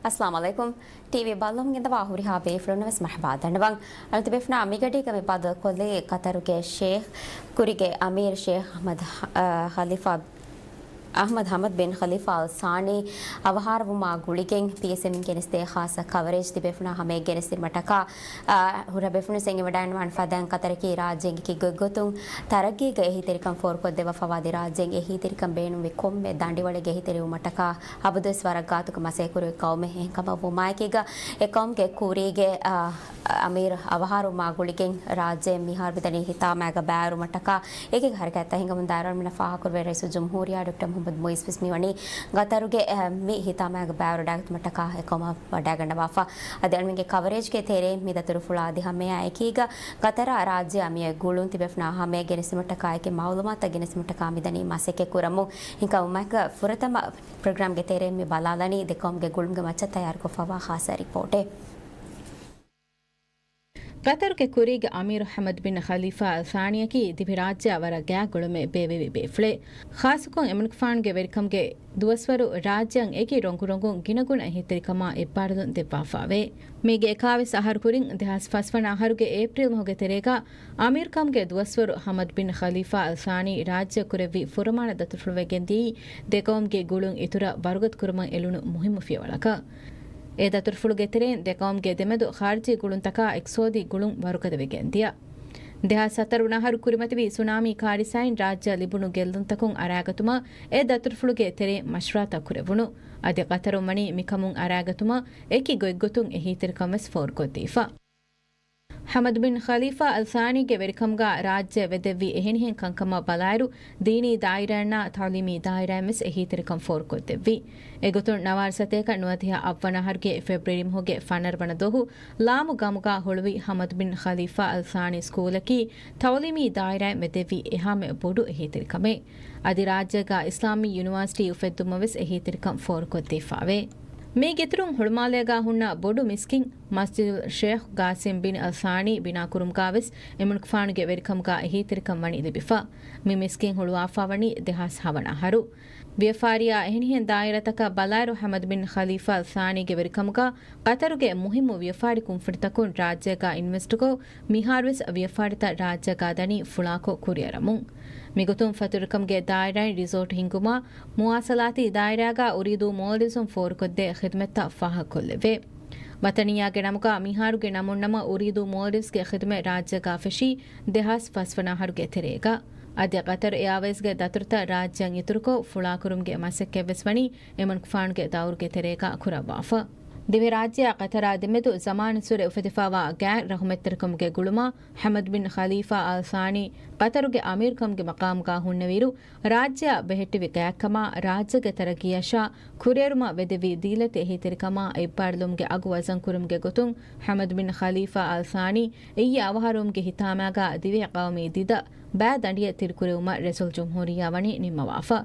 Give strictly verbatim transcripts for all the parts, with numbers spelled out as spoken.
އައްސަލާމު ޢަލައިކުމް. ޓީވީ ބައްލަވަން އިންދަވާ ހުރިހާ ބޭފުޅުންނަށް ވެސް މަރުޙަބާ ދަންނަވަން. އަޅުގަނޑު ތިބޭފުޅުންނާ މިގަޑީގަ މި ބައްދަލުކޮށްލީ ޤަތަރުގެ ޝޭޚް، ކުރީގެ އަމީރު ޝޭޚް އަޙްމަދު، އަ، ޚަލީފާ، އަޙްމަދު ޙަމަދު ބިން ޚަލީފާ އަލް ސާނީ އަވަހާރަވުމާ ގުޅިގެން ޕީއެސްއެމް ގެނެސްދޭ ޚާއްޞަ ކަވަރޭޖް ތިބޭފުޅުންނާ ހަމައަށް ގެނެސްދިނުމަށްޓަކާ، އަ، ހުރިހާ ބޭފުޅުން އެނގިވަޑައިގަންނަވާނެ ފަދައިން ޤަތަރަކީ ރާއްޖޭން އެކި ގޮތްގޮތުން ތަރައްގީގަ އެހީތެރިކަން ފޯރުކޮށްދެއްވާފައިވާ އަދި ރާއްޖޭން އެހީތެރިކަން ބޭނުންވި ކޮންމެ ދަނޑިވަޅެއްގަ އެހީތެރިވުމަށްޓަކާ އަބަދުވެސް ވަރަށް ގާތުގަ މަސައްކަތްކުރެވި ޤައުމެއް. އެހެންކަމަށް ވުމާއެކީގަ އެ ޤައުމުގެ ކުރީގެ، އަ، އަމީރު އަވަހާރަވުމާ ގުޅިގެން ރާއްޖެ މިހާރު މިދަނީ ހިތާމައިގަ ބައިވެރިވުމަށްޓަކާ އެކި ހަރަކާތްތައް ހިނގަމުން ދާއިރު އަޅަމެންނަށް ފާހަގަކުރެވޭ ރައީސުލްޖުމްހޫރިއްޔާ ޑޮކްޓަރ މުޙައްމަދު މުޢިއްޒު ވެސް މިވަނީ ޤަތަރުގެ، އަ، މި ހިތާމައިގަ ބައިވެރިވަޑައިގަތުމަށްޓަކާ އެ ޤައުމަށް ވަޑައިގަންނަވާފަ. އަދި އަޅަމެންގެ ކަވަރޭޖްގެ ތެރެއިން މި ދަތުރުފުޅާ އަދި ހަމައާ އެކީގަ ޤަތަރާ ރާއްޖެއާ މިއޮތް ގުޅުން ތިބޭފުޅުންނާ ހަމައަށް ގެނެސްދިނުމަށްޓަކާ އެކި މަޢުލޫމާތުތައް ގެނެސްދިނުމަށްޓަކާ މިދަނީ މަސައްކަތް ކުރަމުން. ހިނގާ މައިކަ ފުރަތަމަ ޕްރޮގްރާމްގެ ތެރެއިން މި ބަލާލަނީ ދެ ޤައުމުގެ ގުޅުމުގެ މައްޗަށް ތައްޔާރުކޮށްފައިވާ ޚާއްޞަ ރިޕޯޓެއް. ޤަތަރުގެ ކުރީގެ އަމީރު ޙަމަދު ބިން ޚަލީފާ އަލް ސާނީއަކީ ދިވެހިރާއްޖެއާ ވަރަށް ގާތް ގުޅުމެއް ބޭއްވެވި ބޭފުޅެއް. ޚާއްޞަކޮށް އެމަނިކުފާނުގެ ވެރިކަމުގެ ދުވަސްވަރު ރާއްޖެއަށް އެކި ރޮނގުރޮނގުން ގިނަގުނަ އެހީތެރިކަމާ އެއްބާރުލުން ދެއްވާފައިވޭ. މީގެ އެކާވީސް އަހަރު ކުރިން ދެހާސް ފަސްވަނަ އަހަރުގެ އޭޕްރީލް މަހުގެ ތެރޭގަ އަމީރުކަމުގެ ދުވަސްވަރު ޙަމަދު ބިން ޚަލީފާ އަލް ސާނީ ރާއްޖެ ކުރެއްވި ފުރަމާނަ ދަތުރުފުޅުވެގެން ދިޔައީ ދެ ޤައުމުގެ ގުޅުން އިތުރަށް ވަރުގަދަ ކުރުމަށް އެޅުނު މުހިއްމު ފިޔަވަޅަކަށް. އެ ދަތުރުފުޅުގެ ތެރެއިން ދެ ޤައުމުގެ ދެމެދު ޚާރިޖީ ގުޅުންތަކާ އިޤްތިޞާދީ ގުޅުން ވަރުގަދަވެގެން ދިޔަ. ދެހާސް ސަތަރު ވަނަ އަހަރު ކުރިމަތިވި ސުނާމީ ކާރިސާއިން ރާއްޖެއަށް ލިބުނު ގެއްލުންތަކުން އަރާގަތުމަށް އެ ދަތުރުފުޅުގެ ތެރެއިން މަޝްވަރާތައް ކުރެވުނު. އަދި ޤަތަރުން ވަނީ މިކަމުން އަރާގަތުމަށް އެކި ގޮތްގޮތުން އެހީތެރިކަން ވެސް ފޯރުކޮށްދީފަ. ޙަމަދު ބިން ޚަލީފާ އަލް ސާނީގެ ވެރިކަމުގަ ރާއްޖެ ވެދެއްވި އެހެނިހެން ކަންކަމަށް ބަލާއިރު، ދީނީ ދާއިރާއިންނާ ތަޢުލީމީ ދާއިރާއިން ވެސް އެހީތެރިކަން ފޯރުކޮށްދެއްވި. އެގޮތުން ނަވާރަ ސަތޭކަ ނުވަދިހަ އަށްވަނަ އަހަރުގެ ފެބްރުއަރީ މަހުގެ ފަނަރަ ވަނަ ދުވަހު ލާމު ގަމުގަ ހުޅުވި ޙަމަދު ބިން ޚަލީފާ އަލް ސާނީ ސްކޫލަކީ ތަޢުލީމީ ދާއިރާއިން ވެދެއްވި އެހާމެ ބޮޑު އެހީތެރިކަމެއް. އަދި ރާއްޖޭގަ އިސްލާމީ ޔުނިވާސިޓީ އުފެއްދުމަށް ވެސް އެހީތެރިކަން ފޯރުކޮށްދީފައިވޭ. މީގެއިތުރުން ހުޅުމާލޭގަ ހުންނަ ބޮޑު މިސްކިތް މަސްޖިދުލް ޝޭޚް ޤާސިމް ބިން އަލް ސާނީ ބިނާކުރުމުގަ ވެސް އެމަނިކުފާނުގެ ވެރިކަމުގަ އެހީތެރިކަން ވަނީ ލިބިފަ. މި މިސްކިތް ހުޅުވާފަ ވަނީ ދެހާސް ހަވަނަ އަހަރު. ވިޔަފާރިއާ އެހެނިހެން ދާއިރާތަކަށް ބަލާއިރު، ޙަމަދު ބިން ޚަލީފާ އަލް ސާނީގެ ވެރިކަމުގަ ޤަތަރުގެ މުހިއްމު ވިޔަފާރި ކުންފުނިތަކުން ރާއްޖޭގަ އިންވެސްޓުކޮށް، މިހާރުވެސް ވިޔަފާރިތައް ރާއްޖޭގަ ދަނީ ފުޅާކޮށް ކުރިއަރަމުން. މިގޮތުން ފަތުރުވެރިކަމުގެ ދާއިރާއިން ރިސޯޓް ހިންގުމާ، މުވާޞަލާތީ ދާއިރާގަ އުރީދޫ މޯލްޑިވްސުން ފޯރުކޮށްދޭ ޚިދުމަތްތައް ފާހަގަކޮށްލެވޭ. ވަޠަނިއްޔާގެ ނަމުގަ މިހާރުގެ ނަމުންނަމަ އުރީދޫ މޯލްޑިވްސްގެ ޚިދުމަތް ރާއްޖޭގަ ފެށީ ދެހާސް ފަސްވަނަ އަހަރުގެ ތެރޭގަ. އަދި ޤަތަރު އެއާވޭޒްގެ ދަތުރުތައް ރާއްޖެއަށް އިތުރުކޮށް، ފުޅާކުރުމުގެ މަސައްކަތްވެސް ވަނީ އެމަނިކުފާނުގެ ދައުރުގެ ތެރޭގަ ކުރައްވާފަ. ދިވެހިރާއްޖެއާ ޤަތަރާ ދެމެދު ޒަމާނުއްސުރެ އުފެދިފައިވާ ގާތް ރަޙުމަތްތެރިކަމުގެ ގުޅުމާ، ޙަމަދު ބިން ޚަލީފާ އަލް ސާނީ ޤަތަރުގެ އަމީރުކަމުގެ މަޤާމުގަ ހުންނެވިއިރު، ރާއްޖެއަށް ބެހެއްޓެވި ގާތްކަމާ، ރާއްޖޭގެ ތަރައްގީއަށާ ކުރިއެރުމަށް ވެދެއްވި ދީލަތި އެހީތެރިކަމާ އެއްބާރުލުމުގެ އަގު ވަޒަންކުރުމުގެ ގޮތުން، ޙަމަދު ބިން ޚަލީފާ އަލް ސާނީ އިއްޔެ އަވަހާރަވުމުގެ ހިތާމައިގަ ދިވެހި ޤައުމީ ދިދަ ބައި ދަނޑިއެއް ތިރިކުރެވުމަށް ރައީސުލްޖުމްހޫރިއްޔާ ވަނީ ނިންމަވާފަ.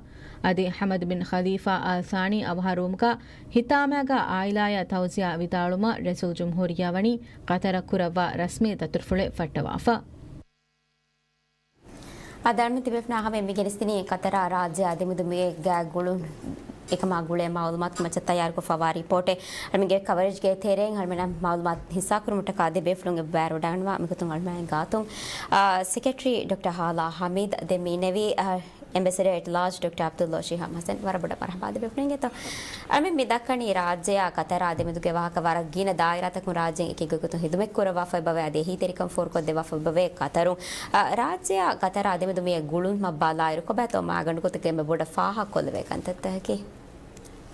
އަދި ޙަމަދު ބިން ޚަލީފާ އާލް ސާނީ އަވަހާރަވުމުގަ ހިތާމައިގަ އާއިލާޔާ ތައުޒިޔާ ވިދާޅުވުމަށް ރައީސުލްޖުމްހޫރިއްޔާ ވަނީ ޤަތަރަށް ކުރައްވާ ރަސްމީ ދަތުރުފުޅެއް ފައްޓަވާފަ. އަދި އަޅަމެން ތިބޭފުޅުންނާ ހަމައަށް މި ގެނެސްދިނީ ޤަތަރާ ރާއްޖެއާ ދެމެދު މިއޮތް ގާތް ގުޅުން އެކަމާ ގުޅޭ މަޢުލޫމާތު މައްޗަށް ތައްޔާރުކޮށްފައިވާ ރިޕޯޓެއް. އަޅަމެންގެ ކަވަރޭޖްގެ ތެރެއިން އަޅަމެންނަށް މަޢުލޫމާތު ހިއްސާކުރުމަށްޓަކާ ދެ ބޭފުޅުން އެއްބައިވަރު ވަޑައިގަންނަވާ. މިގޮތުން އަޅަމެން ގާތުން، އާ، ސެކްރެޓަރީ ޑޮކްޓަރ ހާލާ ހަމީދު، ދެން މި އިންނެވީ، އާ، އެމްބެސެޑަރ އެޓް ލާޖް ޑޮކްޓަރ ޢަބްދުﷲ ޝިހާބް ޙަސަން. ވަރަށް ބޮޑަށް މަރުޙަބާ ދެ ބޭފުޅުންގެ ތޯ. އަޅަމެން މި ދައްކަނީ ރާއްޖެއާ ޤަތަރާ ދެމެދުގެ ވާހަކަ. ވަރަށް ގިނަ ދާއިރާތަކުން ރާއްޖޭން އެކި ގޮތްގޮތުން ޚިދުމަތް ކުރައްވާފައި ބަވޭ، އަދި އެހީތެރިކަން ފޯރުކޮށްދެއްވާފައި ބަވޭ ޤަތަރު. އަ، ރާއްޖެއާ ޤަތަރާ ދެމެދު މިއޮތް ގުޅުން މައްބާލާއިރު، ކޮބާތޯ މާގަނޑު ގޮތުގަ އެންމެ ބޮޑަށް ފާހަގަކޮށްލެވޭ ކަންތައްތަކަކީ؟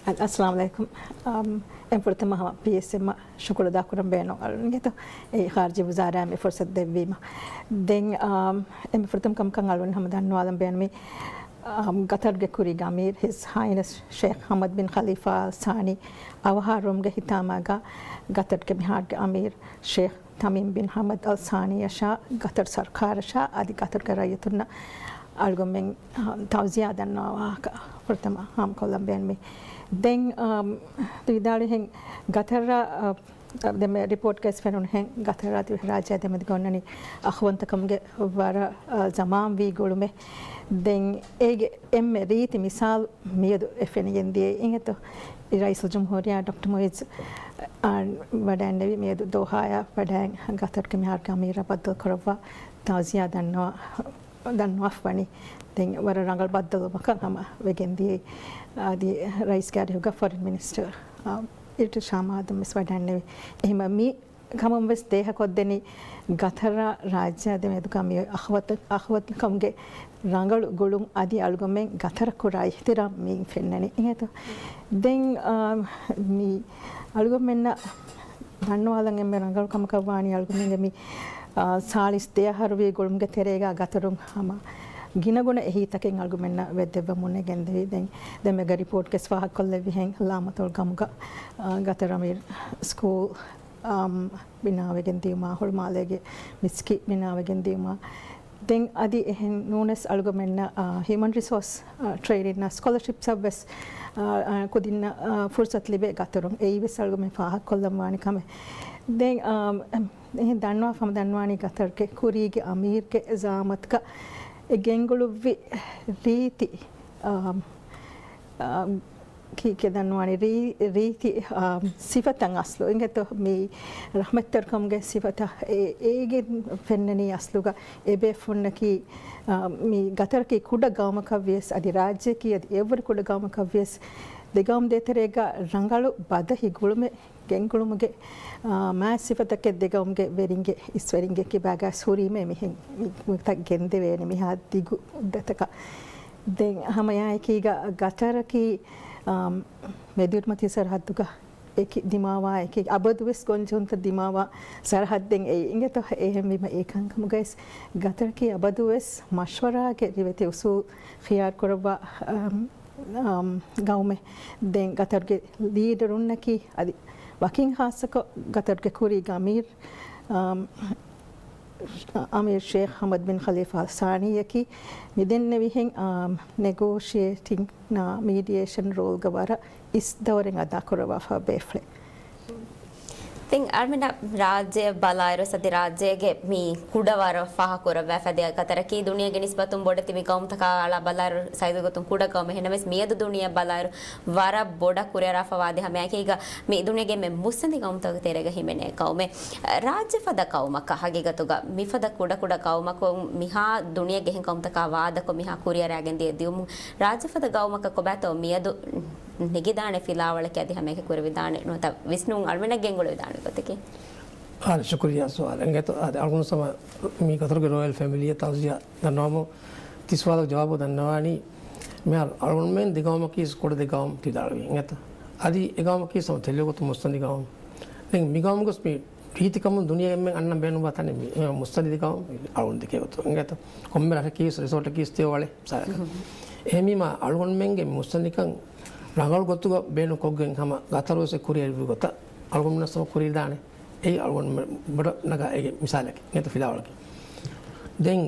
އަ-، އައްސަލާމު ޢަލައިކުމް. އަމް، އެން ފުރަތަމަ ހަމަ ޕީއެސްއެމްއަށް ޝުކުރު އަދާކުރަން ބޭނުން އަޅުގަނޑުގެ ތޯ. އެ ޚާރިޖީ ވުޒާރާއަށް މި ފުރުޞަތު ދެއްވީމަ. ދެން، އަމް، އެންމެ ފުރަތަމަ ކަމަކަށް އަޅުގަނޑު ހަމަ ދަންނަވާލަން ބޭނުމީ، އަމް، ޤަތަރުގެ ކުރީގެ އަމީރު ހިސް ހައިނަސް ޝޭޚް ޙަމަދު ބިން ޚަލީފާ އަލް ސާނީ އަވަހާރަވުމުގެ ހިތާމައިގަ ޤަތަރުގެ މިހާރުގެ އަމީރު ޝޭޚް ތަމީމް ބިން ޙަމަދު އަލް ސާނީއަށާ ޤަތަރު ސަރުކާރަށާ އަދި ޤަތަރުގެ ރައްޔިތުންނަށް އަޅުގަނޑުމެން، އަ، ތަޢުޒިޔާ ދަންނަވާ ވާހަކަ ފުރަތަމަ ހާމަކޮށްލަން ބޭނުމީ. ދެން، އަ، ވިދާޅުވިހެން ޤަތަރަށް، އަ، ދެމެ ރިޕޯޓްގައި ފެނުނުހެން ގަތަރާ ދިވެހިރާއްޖެ ދެމެދުގަ އޮންނަނީ އަޚުވަންތަކަމުގެ ވަރަށް ޖަމާންވީ ގުޅުމެއް. ދެން އޭގެ އެންމެ ރީތި މިސާލު މިއަދު އެ ފެނިގެން ދިޔައީ އިނގޭތޯ. ރައީސުލްޖުމްހޫރިއްޔާ ޑޮކްޓަރ މުއިއްޒު ވަޑައިންނެވި މިއަދު ދޯހާއާ ވަޑައިން ގަތަރުގެ މިހާރުގެ އަމީރާ ބައްދަލު ކުރައްވާ ތާޒިޔާ ދަންނަވާ ދަންނަވާފަ ވަނީ. ދެން ވަރަށް ރަނގަޅު ބައްދަލުވުމަކަށް ހަމަ ވެގެން ދިޔައީ. އަދި ރައީސްގެ އަރިހުގަ ފޮރިން މިނިސްޓަރ، އާ، އިރްޝާދު ޝާމާދު ވެސް ވަޑައިންނެވި. އެހެންވީމަ މި ކަމުން ވެސް ދޭހަކޮށްދެނީ ގަތަރާ ރާއްޖެ ދެމެދުގަ މި އަޚުވަތް-، އަޚުވަތްކަމުގެ ރަނގަޅު ގުޅުން އަދި އަޅުގަމެން ގަތަރަށް ކުރާ އިޙްތިރާމް މިއިން ފެންނަނީ. އިނގޭތޯ؟ ދެން، އާ، މި އަޅުގަމެންނަށް ދަންނަވާލަން އެންމެ ރަނގަޅު ކަމަކަށް ވާނީ އަޅުގަނޑުގެ މި، އާ، ސާޅީސް ދެ އަހަރު ވީ ގުޅުމުގެ ތެރޭގަ ގަތަރުން ހަމަ ގިނަގުނަ އެހީތަކެއް އަޅުގަމެންނަށް ވެއްދެއްވަމުން ގެންދެވި. ދެން ދެމެގަ ރިޕޯޓްގަސް ފާހަގަކޮށްލެއްވިހެން ލާމަތޮޅު ގަމުގަ، އާ، ގަތަރު އަމީރު ސްކޫލް، އާ، ބިނާވެގެން ދިޔުމާ، ހުޅުމާލޭގެ މިސްކިތް ބިނާވެގެން ދިޔުމާ، ދެން އަދި އެހެން ނޫނަސް އަޅުގަމެންނަށް، އާ، ހިއުމަން ރިސޯސް، އާ، ޓްރެއިނިން ސްކޮލަރޝިޕްސް ވެސް، އާ، އާ، ކުދިންނަށް، އާ، ފުރުސަތު ލިބޭ ގަތަރުން. އެއީ ވެސް އަޅުގަމެން ފާހަގަކޮށްލަން ވާނެ ކަމެއް. ދެން، އާ، އެހެން ދަންނަވާ ހަމަ ދަންނަވާނީ ގަތަރުގެ ކުރީގެ އަމީރުގެ ޒައާމަތުގަ އެ ގެންގުޅުއްވި ރީތި، އާ، އާ، ކީކޭ ދަންނަވާނީ ރީ-، ރީތި، އާ، ސިފަތައް އަސްލު. އިނގޭތޯ މި ރަޙްމަތްތެރިކަމުގެ ސިފަތައް އޭ-، އޭގެން ފެންނަނީ އަސްލުގަ އެބޭފުންނަކީ، އާ، މި ގަތަރަކީ ކުޑަ ގައުމަކަށް ވިޔަސް އަދި ރާއްޖެއަކީ އަދި އެއްވެރި ކުޑަ ގައުމަކަށް ވިޔަސް ދެގައުމު ދޭތެރޭގަ ރަނގަޅު ބަދަހި ގުޅުމެއް ގެންގުޅުމުގެ، އާ، މާތް ސިފަތަކެއް ދެގައުމުގެ ވެރިންގެ އިސްވެރިންގެ ކިބާގަ ހުރީމޭ މިހެން މި-، މިތައް ގެންދެވޭނެ މިހާ ދިގު މުއްދަތަކަށް. ދެން ހަމަ އެއާއެކީގަ ގަތަރަކީ، އާ، މެދުއިރުމަތީ ސަރަހައްދުގަ އެކި ދިމާވާ އެކި އަބަދުވެސް ގޮންޖެހުންތައް ދިމާވާ ސަރަހައްދެއް އެއީ. އިނގޭތޯ އެހެންވީމަ އެކަންކަމުގައިސް ގަތަރަކީ އަބަދުވެސް މަޝްވަރާގެ ރިވެތި އުސޫލް ޚިޔާރު ކުރައްވާ، އަމް، އަމް، ގައުމެއް. ދެން ގަތަރުގެ ލީޑަރުންނަކީ އަދި ވަކިން ހާއްސަކޮށް ގަތަރުގެ ކުރީގެ އަމީރު، އަމް، އަމީރު ޝޭޚް ޙަމަދު ބިން ޚަލީފާ އަލް ސާނީއަކީ މިދެންނެވިހެން، އާ، ނެގޯޝިއޭޓިން ނާ މީޑިއޭޝަން ރޯލްގަ ވަރަށް އިސް ދައުރެއް އަދާކުރައްވާފަ ބޭފުޅެއް. ދެން އަޅުމެންނަށް ރާއްޖެ ބަލާއިރު އަދި ރާއްޖޭގެ މި ކުޑަވަރު ފާހަގަކުރައްވާފަ ދިޔަ ގަތަރަކީ ދުނިޔޭގެ ނިސްބަތުން ބޮޑެތި މި ގައުމުތަކާ އަޅާ ބަލާއިރު ސައިޒުގެ ގޮތުން ކުޑަ ގައުމެއް. އެހެނަމެސް މިއަދު ދުނިޔެ ބަލާއިރު ވަރަށް ބޮޑަށް ކުރިއަރާފަ ވާދި ހަމައެކީގަ މި ދުނިޔޭގެ އެންމެ މުއްސަނދި ގައުމުތަކުގެ ތެރޭގަ ހިމެނޭ ގައުމެއް. ރާއްޖެ ފަދަ ގައުމަކަށް ހަގީގަތުގަ މިފަދަ ކުޑަކުޑަ ގައުމަކުން މިހާ ދުނިޔޭގެ އެހެން ގައުމުތަކާ ވާދަކޮށް މިހާ ކުރިއަރާގެން ދިޔަ ދިޔުމުން ރާއްޖެ ފަދަ ގައުމަކަށް ކޮބާތޯ މިއަދު ނެގިދާނެ ފިލާވަޅަކީ އަދި ހަމައެކަނި ކުރެވިދާނެ ނުވަތަ ވިސްނުން އަޅުމެންނަށް ގެންގުޅެވިދާނެ ގޮތަކީ؟ އާދެ، ޝުކުރިއްޔާ ސުވާލަށް. އިނގޭތޯ، އާދެ، އަޅުގަނޑު ސަމަ މި ގަތަރުގެ ރޯޔަލް ފެމިލީއަށް ތައުޒިޔާ ދަންނަވަމުން ތި ސުވާލުގެ ޖަވާބު ދަންނަވާނީ، މިހާރު އަޅުގަނޑުމެން ދެ ގައުމަކީ ކުޑަ ދެ ގައުމު ތި ވިދާޅުވީ. އިނގޭތޯ؟ އަދި އެ ގައުމަކީ ސަމަ ތެޅި ގޮތުން މުއްސަނދި ގައުމު. ދެން މި ގައުމުގަސް މި ރީތިކަމުން ދުނިޔެ އެންމެން އަންނަން ބޭނުންވާ ތަނެއް މި، އެ، މުއްސަނދި ގައުމު އަޅުގަނޑު ދެކޭ ގޮތުން. އިނގޭތޯ؟ ކޮންމެ ރަށަކީ ރިސޯޓަކީ ތިޔަ އޮޅެ ސާރަކަށް. އެހެންވީމާ އަޅުގަނޑުމެންގެ މުއްސަނދިކަން ރަނގަޅު ގޮތުގަ ބޭނުން ކޮށްގެން ހަމަ ގަތަރުވެސް ކުރިއަރިވި ގޮތަށް އަޅުގަނޑުމެންނަށް ސަމަ ކުރިއަރިދާނެ. އެއީ އަޅުގަނޑުމެން ބޮޑަށް ނަގާ އޭގެ މިސާލަކީ. އިނގޭތޯ ފިލާވަޅަކީ. ދެން